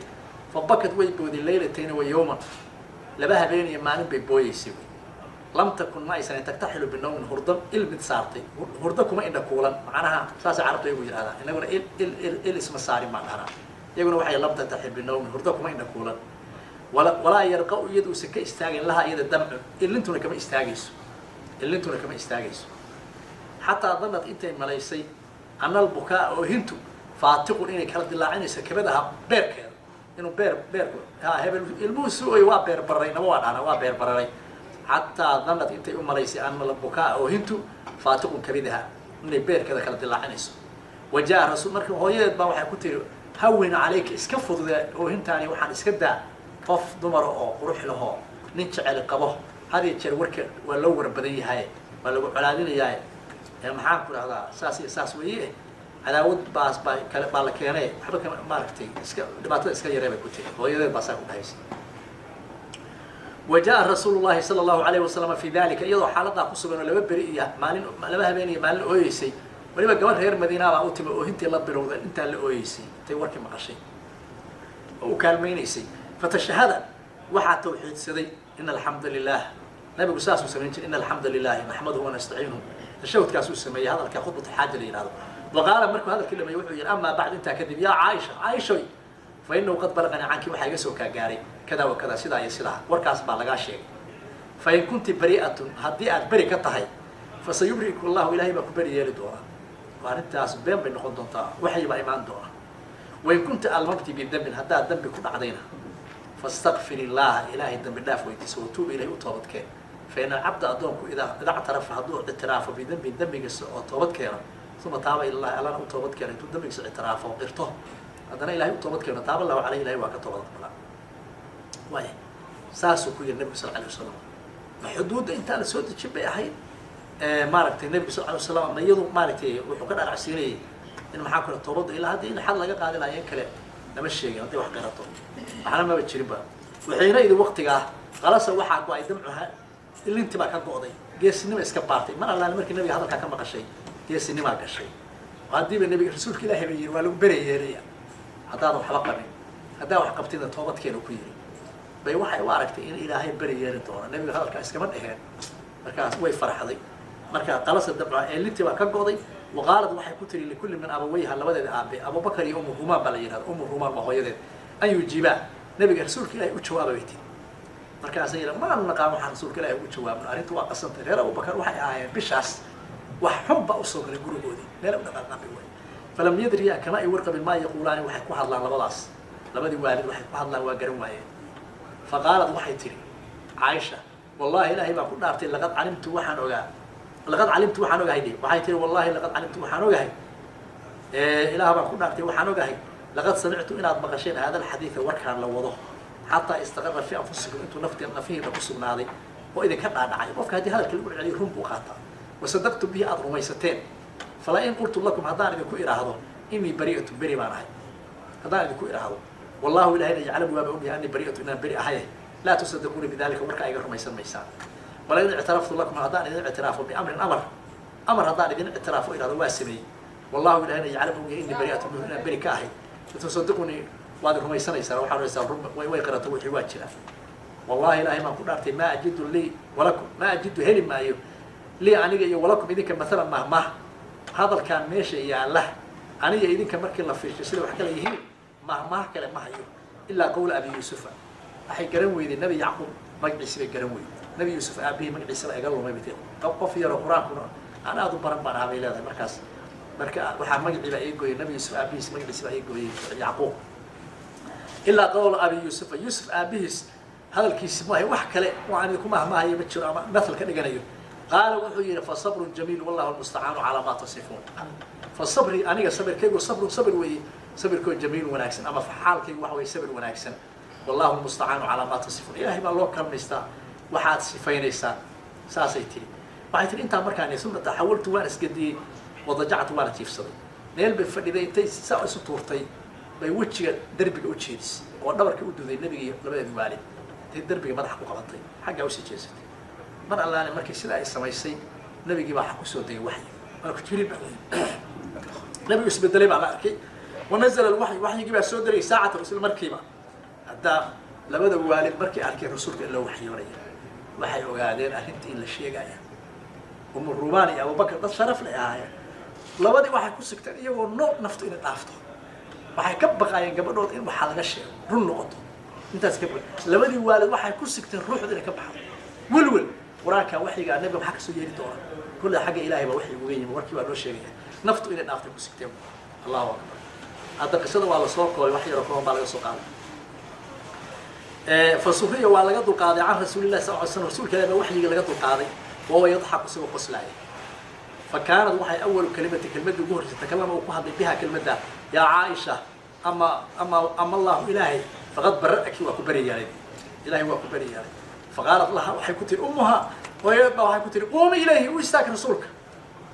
Fa bakad way booday laylatayna wa yawman, laba habeen iyo maalin bay booyeysay. Lam takun ma aysan tagtaxilu binawmin, hurdo il mid saartay, hurdo kuma indha kuulan. Macnaha saasay carabta iyagu yidhahdaan, inaguna il il il il isma saarin baan dhahnaa, iyaguna waxay lam tagtaxil binawmin, hurdo kuma indha kuulan. Walaa yarqa-u, iyada uusan ka istaagayn laha iyada damcu, ilintuna kama istaagayso, ilintuna kama istaagayso. Xataa danad intay malaysay ana albukaa, oohintu, faatiqun inay kala dilaacinayso kabadaha, beerkeeda, inuu beer beerku ha hebel ilmuhu su-oy waa beer bararay, naba waa dhahna waa beer bararay. Xataa danad intay u malaysay ana albukaa, oohintu, faatiqun kabidaha, inay beerkeeda kala dilaacinayso. Wa jaa rasuul, marka hooyadeed baa waxay ku tiri, hawin calayka, iska fududee oohintaani, waxaan iska daa, qof dumara oo qurux lahoo nin jecel qabo had iyo jeer warka waa loo war badan yahay, waa lagu colaadinayaa, maxaan ku dhahdaa, saas iyo saas weeye, cadaawad baas baa kale baa la keenay, waxba kama maaragtay, iska dhibaatada iska yaree bay ku tiri. Hooyadeed baa saa ku dhahaysa. Wa jaa rasuulu llahi sala Allahu alayhi wasalam fi dalika, iyadoo xaaladaa ku sugan oo laba beri iyo maalin, laba habeen iyo maalin ooyeysay. Weliba gabar reer Madiina baa u timi, oohintii la bilowday intaa la ooyeysay, intay warkii maqashay oo u kaalmaynaysay. Fatashahada, waxaa tawxiidsaday, ina alxamda lilah. Nabigu saasuu samayn jiray, ina alxamda lilahi naxmaduhu wanastaciinuhu, tashahudkaasuu sameeyey, hadalka khudbat xaaja la yihahdo. Wa qaala, markuu hadalkii dhameeyey wuxuu yihi, amaa bacd, intaa kadib, yaa Caaisha, Caaishoy, fa inahu qad balaqanii canki, waxaa iga soo kaa gaaray kada wa kada, sidaa iyo sidaa, warkaas baa lagaa sheegay. Fa in kunti bari'atun, haddii aad beri ka tahay, fa sayubri'ku Allahu, ilahay baa ku beri yeeli doonaa, oo arrintaas been bay noqon doontaa, waxyi baa imaan doona. Wain kunta almamti bidembin, haddaad dembi ku dhacdayna, fastakfir illaaha, ilaahay dembi dhaaf weydiiso, watuuba ilahi, u toobadkeen. Fa ina alcabda, addoonku, idaa ictarafa, hadduu ictiraafo, bidembin, dembigiisa oo toobad keeno, uma taaba ilallahi, allana u toobad keeno, intuu dembigiisa ictiraafo qirto, haddana ilahay u toobad keeno, taaba Allahu caleyh, ilahay waa ka toobad aqbalaa. Waaya saasuu ku yihi nabigu sal alay wasalam. Ma xuduudda intaan la soo dejin bay ahayd maaragtay nabigu sal alay wasalam, ma iyadu maaragtay wuxuu ka dharacsiinayay in maxaa kule toobadda ilaa haddii in xad laga qaadi lahaa in kale lama sheegin, hadday wax qirato waxna maba jirinba. Waxayna idi waqtigaa qalasa waxaa go-ay damcuha, ilintii baa ka go'day, geesinima iska baartay. Mar allaale markii nabiga hadalkaa ka maqashay geesinimaa gashay. Haddiiba nabiga rasuulka ilaahay ba yiri waa lagu bere yeelaya haddaadan waxba qabin, haddaa wax qabtidna toobadkeena ku yiri, bay waxay u aragtay in ilaahay beri yeeli doono, nabiga hadalkaa iskama dheheen. Markaas way farxday. Marka qalasa damcuha, eelintii baa ka go'day. Waqaalad waxay ku tiri likulli min abaweyha, labadeeda aabe, Abubakar iyo Umu Rumaan baa la yihahda, Umu Rumaan waa hooyadeed, an yujiibaa nabiga, rasuulka ilahay u jawaaba bay tiri. Markaasay yidha, ma naqaan waxaan rasuulka ilahay ugu jawaabno, arrintu waa qasantay. Reer Abubakar waxay ahaayeen bishaas wax xun baa usoo galay gurigoodii, meel u dhaqaaqaan bay waay. Falam yadriya, kama ay warqabin, maa yaquulaani, waxay ku hadlaan labadaas, labadii waalid waxay ku hadlaan waa garan waayeen. Fa qaalad waxay tihi Caaisha, wallahi ilaahay baan ku dhaartay, laqad calimtu waxaan ogaa, laqad calimtu waxaan ogahay dhe, waxay tihi, wallahi laqad calimtu waxaan ogahay, ilaah baan ku dhaartay waxaan ogahay, laqad samictu inaad maqasheen hada alxadiida, warkaan la wado, xataa istaqara fii anfusikum, intuu nafti nafihiina ku sugnaaday oo idinka dhaadhacay. Qofka haddii hadalka lagu celiyo run buu qaataa. Wasadaqtu bihi, aada rumaysateen. Fala in qultu lakum, haddaan idinku idhaahdo, inii bari'atu, beri baan ahay, haddaan idinku idhaahdo, wallahu ilahayna yaclamu, waaba ogyahay, anii bari'atu, inaan beri ahay, laa tusadiquuni bidalika, warka iga rumaysan maysaan. Wala in ictaraftu lakum, haddaan idin ictiraafo, biamrin, amar, amar haddaan idin ictiraafo, idhahdo waa sameeyey, wallahu ilahayna yaclamu, ogyahay, inii bari'atu minhu, inaan beri ka ahay, Tusadiqunii, waad rumaysanaysaa, waxaad rumaysaa, way qirata wixii waa jira. Wallahi, ilaahay baan ku dhaartay, maa ajidu lii walakum, maa ajidu, heli maayo, lii aniga iyo walakum idinka maalan mahmah hadalkaan meesha yaalla aniga idinka markii la fiirshay sida wax kale yihiin, mahmah kale ma hayo ilaa qowla Abi Yuusufa. Waxay garan weyday Nabi Yacquub magaciisi bay garan weyday. Nabi Yuusuf aabihii magaciisa baa iga lumay bay tiri. Qof yaroo Qur-aankuna aan aada u baran baan ahaa bay leedahay. Markaas marka waxaa magacii baa ii gooyay, Nabi Yuusuf aabihiis magaciisi baa ii gooyay, Yacquub. Ilaa qowla Abi Yuusufa, Yuusuf aabihiis hadalkiisi maahay, wax kale oo aan idinku mahmahayo ma jiro ama mathal ka dhiganayo. Qaala, wuxuu yidhi: "Fa sabrun jamiil, wallahu almustacaanu calaa maa tasifuun." Fa sabri, aniga sabirkaygu, sabrun sabir weeye, sabirkoo jamiil wanaagsan, ama xaalkaygu waxa weye sabir wanaagsan. Wallahu almustacaanu calaa maa tasifuun, Ilaahay baa loo kalmaystaa waxaad sifaynaysaan. Saasay tiri. Waxay tihi intaa markaan uma taxawaltu, waan isgadiyey, wadajactu, waana jiifsaday. Meel bay fadhiday, intay saa isu tuurtay bay wejiga derbiga u jeedisay oo dhabarka u duday nebiga iyo labadeedi waalid. Intay derbiga madaxa ku qabatay xaggaa usii jeesatay. Mar allaale markii sida ay samaysay, nebigii baa waxa kusoo degay waxyi. Marka Jibriil baa nebigu isbedelay baa la arkay. Wanazala alwaxyu, waxyigii baa soo degay saacatan, isla markiiba. Haddaa labada waalid markay arkeen rasuulka in loo waxyoonaya, waxay ogaadeen arrintii in la sheegaya. Umu Rumaan iyo Abubakar dad sharaf leh ahaayeen. Labadii waxay ku sigteen iyagoo nool naftu inay dhaafto. Waxay ka baqaayeen gabadhooda in waxaa laga sheego run noqoto. Intaas ka baqay labadii waalid, waxay ku sigteen ruuxda inay ka baxdo. Welwel Qur-aanka waxyigaa nabiga maxaa kasoo yeeri doona? Kulle xagga Ilaahay baa waxyi uga yimi, warkii baa loo sheegaya. Naftu inay dhaaftay ku sigteen. Allahu akbar. Hadda qisada waa lasoo koobay, wax yaroo kooban baa laga soo qaaday. Fasuriya, waa laga dulqaaday, can Rasuulillahi sal ly slam, rasuulka Ilahi baa waxyiga laga dulqaaday, wahuwa yadxaku, isagoo qoslaaya. Fa kaanad, waxay awalu kalimati, kelmadii ugu horreysay, takalama, uu ku hadlay, biha, kelmadda: "Yaa Caaisha, ama Allahu, Ilaahay, faqad bara'aki, waa ku beri yeelay, Ilahay waa ku beri yeelay." Faqaalat laha, waxay ku tihi ummuha, hooyadeed baa waxay ku tihi: "Quumi ilayhi, u istaag rasuulka."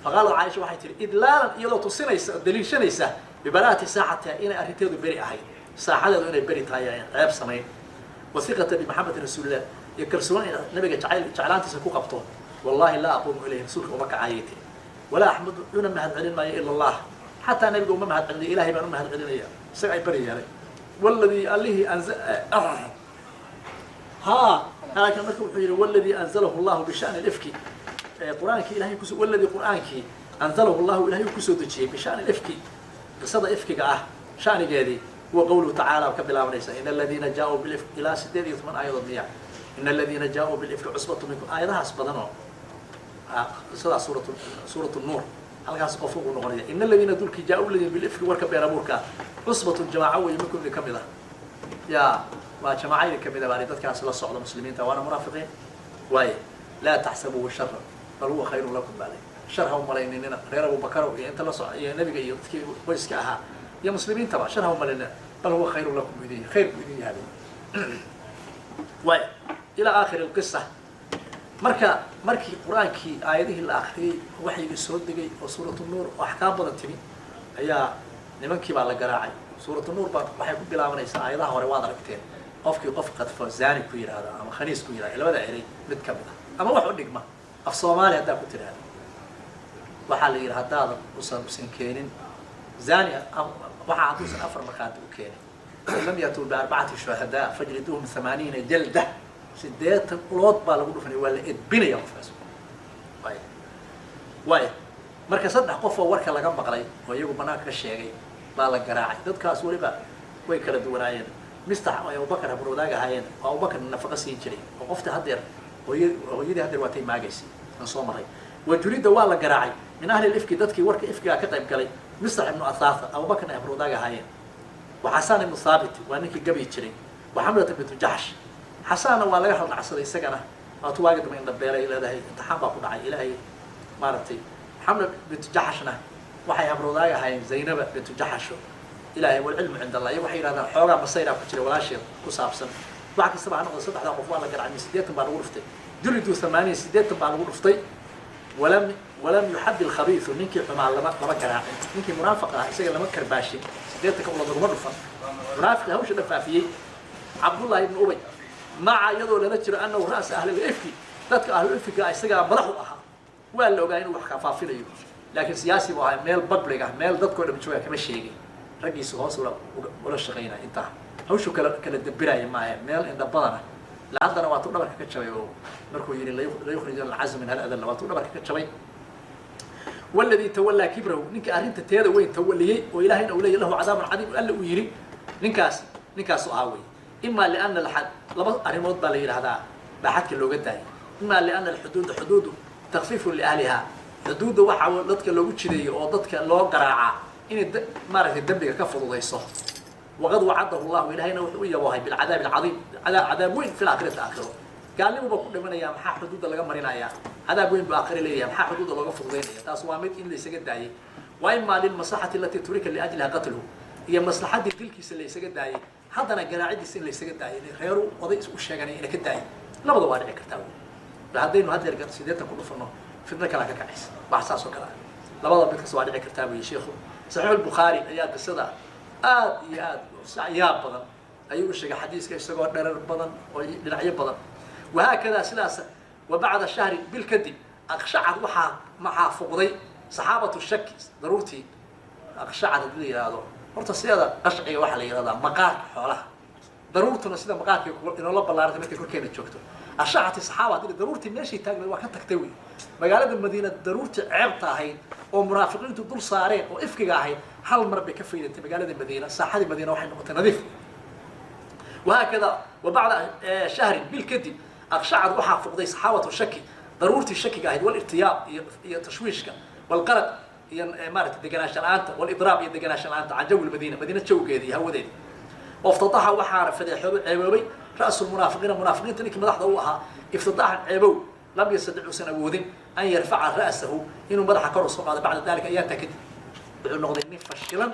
Faqaalat Caaisha, waxay tihi idlaalan, iyadoo tusinaysa oo daliishanaysa bibaraati saaxatiha, inay arrinteedu beri ahayd, saaxadeedu inay beri tahay, aan ceeb samayn, wasiqata bimaxamedi rasuulillah, iyo kalsooni nabiga jacayl jeclaantiisa ku qabto: "Wallahi laa aquumu ilayhi, rasuulka uma kacayay," tiri, "walaa axmadu, una mahad celin maayo, ila Allah." Xataa nabiga uma mahad celinaya, Ilahay baan u mahad celinaya, isaga ay beri yeelay. Waladii, allihii anza ha halkan marka wuxuu yihi: "Waladii anzalahu Allahu bishani lifki," Qur-aankii Ilahay kus waladii, Qur-aankii, anzalahu Allahu, Ilahay uu kusoo dejiyey, bishani lifki, qisada ifkiga ah shanigeedii, huwa qawluhu tacaala ka bilaabanaysa "in aladiina jaa-uu bilifk" ilaa 18 aayadood miya, "in aladiina jaa-uu bilifki cusbatu minkum," aayadahaas badan oo qisadaas suurat Nuur halkaas qof ugu noqonaya. "In aladiina," dulkii, jaa-uu ladin bilifki, warka been abuurka, cusbatun, jamaaco weeye, minkum, idin kamid ah. Ya waa jamaaca idin kamid ah baa dadkaas la socda muslimiinta, waana munaafiqiin waaye. "Laa taxsabuuhu shara bal huwa khayrun lakum" baa lay. Shar ha umalayninina, reer Abubakar iyo inta la soc iyo nebiga iyo dadkii qoyska ahaa iyo muslimiintaba, shar ha umalaynina. "Bal huwa khayrun lakum" buu idin yahay, khayr buu idin yahay waay, ilaa aakhiri alqisa. Marka markii Qur-aankii aayadihii la akriyey, waxyigii soo degay oo Suuratu Nuur oo axkaam badan timi, ayaa nimankii baa la garaacay. Suuratu Nuur baa waxay ku bilaabanaysaa aayadaha hore waad aragteen: qofkii qof qadfo, zani ku yidhaahda ama khaniis ku yidhahda, labada erey mid ka mid ah ama wax u dhigma af Soomaali haddaa ku tidhaahda, waxaa la yidhi haddaadan usan keenin zani, waxaa hadduusan afar markhaati u keenin, "in lam yatuu biarbacati shuhadaa fajliduuhum 80 jalda," 80 ulood baa lagu dhufanaya, waa la edbinaya qofkaas. Way waaya. Marka saddex qof oo warka laga maqlay oo iyagu banaanka ka sheegay baa la garaacay. Dadkaas weliba way kala duwanaayeen. Mistax ay Abubakar habarwadaag ahaayeen oo Abubakar nafaqo siin jiray oo qofta haddeer hooya hooyadii haddeer waatay maagaysay aan soo maray. Wajulida, waa la garaacay, min ahli lifki, dadkii warka ifkigaa ka qayb galay, Mistax ibnu Athatha, Abubakarna ay habarwadaag ahaayeen, wa Xasaan ibnu Thaabit, waa ninkii gabi jiray, wa Xamlata bintu Jaxsh. Xasaanna waa laga haldhacsaday isagana, waatu waagi dambe indhabeelay leedahay, imtixaan baa ku dhacay Ilaahay maaragtay. Xamla bintu Jaxashna waxay habarwadaag ahaayeen Zaynaba bintu Jaxasho. Ilahay, walcilmu cind Allah, iyaga waxay yidhahdaan xoogaa masayraa ku jira walaasheed ku saabsan. Wax kastaba ha noqdo, saddexdaa qof waa la garaacay, 80 baa lagu dhuftay. Juliduu 80, 80 baa lagu dhuftay. Walam yuxad alkhabiisu, ninkii xumaa lama garaacin, ninkii munaafiq ah isaga lama karbaashin, 80-ka ulood laguma dhufan, munaafiqi hawsha dhafaafiyey, Cabdullahi ibnu Ubay, maca, iyadoo lala jiro, annahu ra'sa ahlilifki, dadka ahlulifkiga isagaa madax u ahaa. Waa la ogaa inuu wax ka faafinayo, laakiin siyaasi buu ahaa. Meel public ah, meel dadkoo dham jooga kama sheegin. Raggiisa hoos ula shaqaynaya intaa hawshu kala dabiraya maaha meel indha badana. La haddana waatuu dhabarka ka jabay oo markuu yidhi layukhrijana alcazm min hal adalla, waatuu dhabarka ka jabay. Waladii tawallaa kibrahu, ninka arrinta teeda weyn tawaliyey oo ilaahayna uu leeyahy lahu cadaabun cadiim, alla uu yidhi ninkaas ninkaasu ahaa wey. Ima liana alxad, laba arrimood baa la yidhahdaa baa xadka looga daayay. Ima liana alxuduuda xuduudu takfiifun liahlihaa, xuduudda waxaa dadka loogu jideeyo oo dadka loo garaacaa inay maaragtay dembiga ka fududayso. Waqad wacadahu llahu, ilahayna wuxuu u yaboohay bilcadaabi alcadiim, cadaab weyn fi laakhirati, aakhiro. Gaalnimuba ku dhimanaya, maxaa xuduudda laga marinayaa? Cadaab weyn buu aakhiro leeyahay, maxaa xuduudda looga fududaynaya? Taas waa mid in laysaga daayey. Wa ima lilmaslaxati alatii turika liajliha qatluhu, iyo maslaxaddii dilkiisa laysaga daayey, haddana garaacidiisa in laysaga daayay, reeru oday u sheeganay ina ka daayay. Labada waa dhici kartaa wey. Haddaynu haddeer 80 ku dhufano, fitno kalaa ka kacaysa, wax saas oo kale ah. Labada mid kasta waa dhici kartaa wey. Sheikhu Saxiix Albukhaari ayaa qisada aad iyo aad yaab badan ayuu u sheegay xadiiska, isagoo dherer badan oo dhinacyo badan. Wahaakadaa sidaas. Wa bacda shahrin, bil kadib, aqshacad waxaa maxaa fuqday saxaabatu shaki, daruurtii. Aqshacad haddii la yidhaahdo, horta sideeda qashciga waxaa la yidhahdaa maqaarka xoolaha, daruurtuna sida maqaarka inoola ballaaratay markay korkeena joogto. Ashacati saxaaba haddii daruurtii meeshay taagnayd waa ka tagtay wey. Magaalada Madiina daruurtii ceebta ahayd oo munaafiqiintu dul saareen oo ifkiga ahayd hal mar bay ka faydantay magaalada Madiina. Saaxadii Madiina waxay noqotay nadiif. Wahaakada wa bacda shahrin, bil kadib, aqshacad waxaa fuqday saxaabatu shaki, daruurtii shakiga ahayd, walirtiyaab iyo tashwiishka, walqalaq iyo maarata deganaansha la-aanta, walidraab iyo deganaansha la-aanta, can jawi lmadiina, madiina jawgeeda iyo hawadeeda. Waftadaxa waxaana fadeexoobay, ceeboobay, ra'su lmunaafiqiina, munaafiqiinta ninkii madaxda u ahaa, iftidaaxan ceebow lam yastadic uusan awoodin an yarfaca ra'sahu, inuu madaxa kor u soo qaado, bacda dalika, ayaantaa kadib. Wuxuu noqday nin fashilan,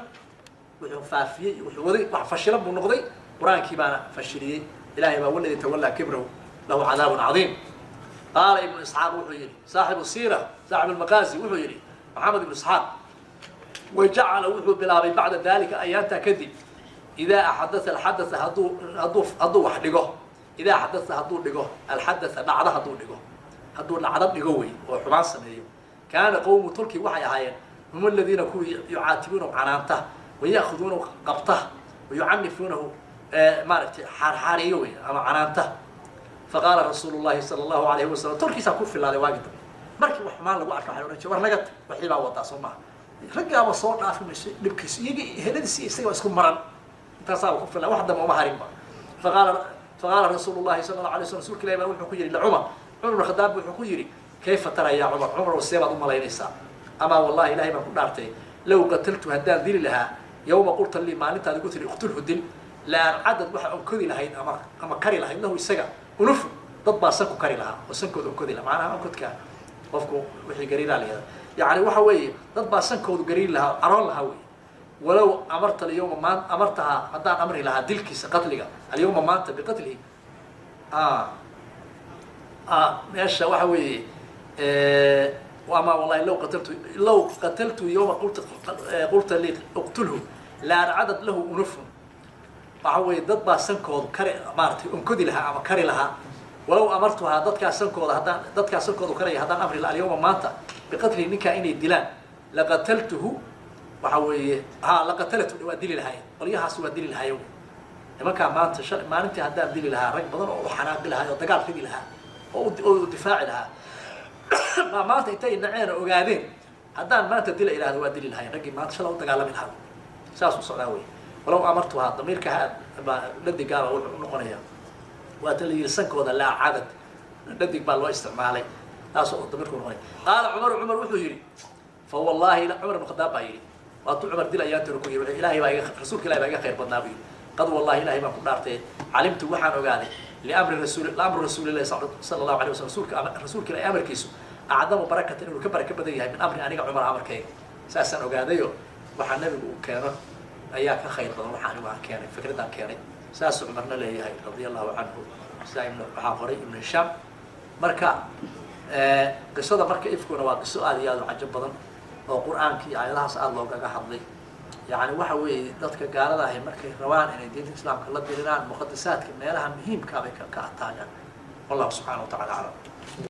wuxuu faafiyey, wuxuu waday wax fashilan buu noqday. Qur-aankii baana fashiliyey. Ilahay baa waladii tawallaa kibrahu lahu cadaabun cadiim. Qaala Ibnu Isxaaq, wuxuu yidhi saaxibu siira, saaxibu lmaqaazi, wuxuu yidhi Maxamed Ibnu Isxaaq: wajacala wuxuu bilaabay bacda dalika, ayaantaa kadib, idaa axadaa alxadaa, hadduu wax dhigo, idaa xadaa hadduu dhigo, alxadaa dhacdo hadduu dhigo, hadduu dhacdo dhigo wey oo xumaan sameeyo, kaana qowmu tulki waxay ahaayeen hum aladiina kuwii yucaatibuunahu canaanta, waya'khuduunahu qabta, wayucanifuunahu maaragtay xaarxaariyo wey ama canaanta. Faqaala rasuulu llahi sala allahu alayhi wasalam, tolkiisaa ku filaaday waagi dambe markii wax xumaan lagu arka waxay odhan jire: "War naga tag, waxii baa wadaa soo maaha, raggaaba soo dhaafi mayso dhibkiisu, iyaga heladiisi isaga waa isku maran, intaasaaba ku filan, wax dambe uma harinba." Faqaala rasuulu llahi sala allahu alay slam, rsulka ilahi baa wuxuu ku yidhi licumar, Cumar ibn Khadaab wuxuu ku yidhi: "Kayfa tara yaa Cumar? Cumar, see baad u malaynaysaa? Amaa wallahi, ilahay baan ku dhaartay, low qataltu haddaan dili lahaa yawma qulta lii, maalintaad igu tiri iqtulhu dil, la ancadad waxa onkodi lahayd ama kari lahayd lahu isaga unufu, dad baa sanku kari lahaa oo sankooda onkodi lahaa." Macnaha onkodka qofku wixii gariiraa la yihahda, yacni waxa weeye dad baa sankoodu gariiri lahaa, caroon lahaa wey. Walow amarta alyawma maan amartahaa, haddaan amri lahaa dilkiisa, qatliga, alyawma maanta, biqatlihi meesha waxa weeye. Ama wallahi low qataltu yawma qulta lii uqtulhu la arcadad lahu unufun, waxa weeye dad baa sankoodu kari maaratay onkodi lahaa ama kari lahaa. Walow amartuhaa, dadkaa sankooda haddaan, dadkaa sankoodu karaya haddaan amri lahaa alyawma maanta biqatlihi, ninkaa inay dilaan, laqataltuhu, waxa weeye ha laqatalatu, waa dili lahaayeen qolyahaas, waa dili lahaayeen nimankaa maanta shal maalintii haddaan dili lahaa, rag badan oo u xanaaqi lahaa oo dagaal ridi lahaa oo u difaaci lahaa maa maanta intay naceen oo ogaadeen haddaan maanta dila ihahdo waa dili lahaayeen raggii maanta shala u dagaalami lahaa. Saas u socdaa wey. Walow amartuhaa, damiirka ha baa dhadigaaba wuxuu u noqonayaa, waa ta la yihi sankooda laa cadad, dhadig baa loo isticmaalay, taas oo damiirku noqonaya. Qaala Cumaru, Cumar wuxuu yidhi: fa wallahi, Cumar ibn Khadaab baa yidhi, waatuu Cumar dil ayaan tiro ku yidhi, ilahay baa iga, rasuulka ilahi baa iga khayr badnaa buu yidhi. Qad wallahi, ilahay baan ku dhaartay, calimtu waxaan ogaaday liamri rasuul liamri rasuulillahi sala allahu alay wasalam, rasuulka ilahi amarkiisu acdamu barakatan, inuu ka baraka badan yahay, min amri aniga Cumar amarkayga. Saasaan ogaadayo, waxaa nabigu uu keeno ayaa ka khayr badan waxa anigu aan keenay, fikraddaan keenay. Saasuu Cumarna leeyahay radia allahu canhu. Sidaa ibn waxaa qoray Ibnu Hishaam. Marka qisada marka ifkuna waa qiso aada iyo aada u cajab badan oo qur-aanka iyo aayadahaas aada loogaga hadlay. Yacni waxa weeye dadka gaalada ahi markay rabaan inay diinta islaamka la diriraan, muqadasaadka meelaha muhiimkaa bay ka ataagaan. Wallahu subxana wa tacala aclam.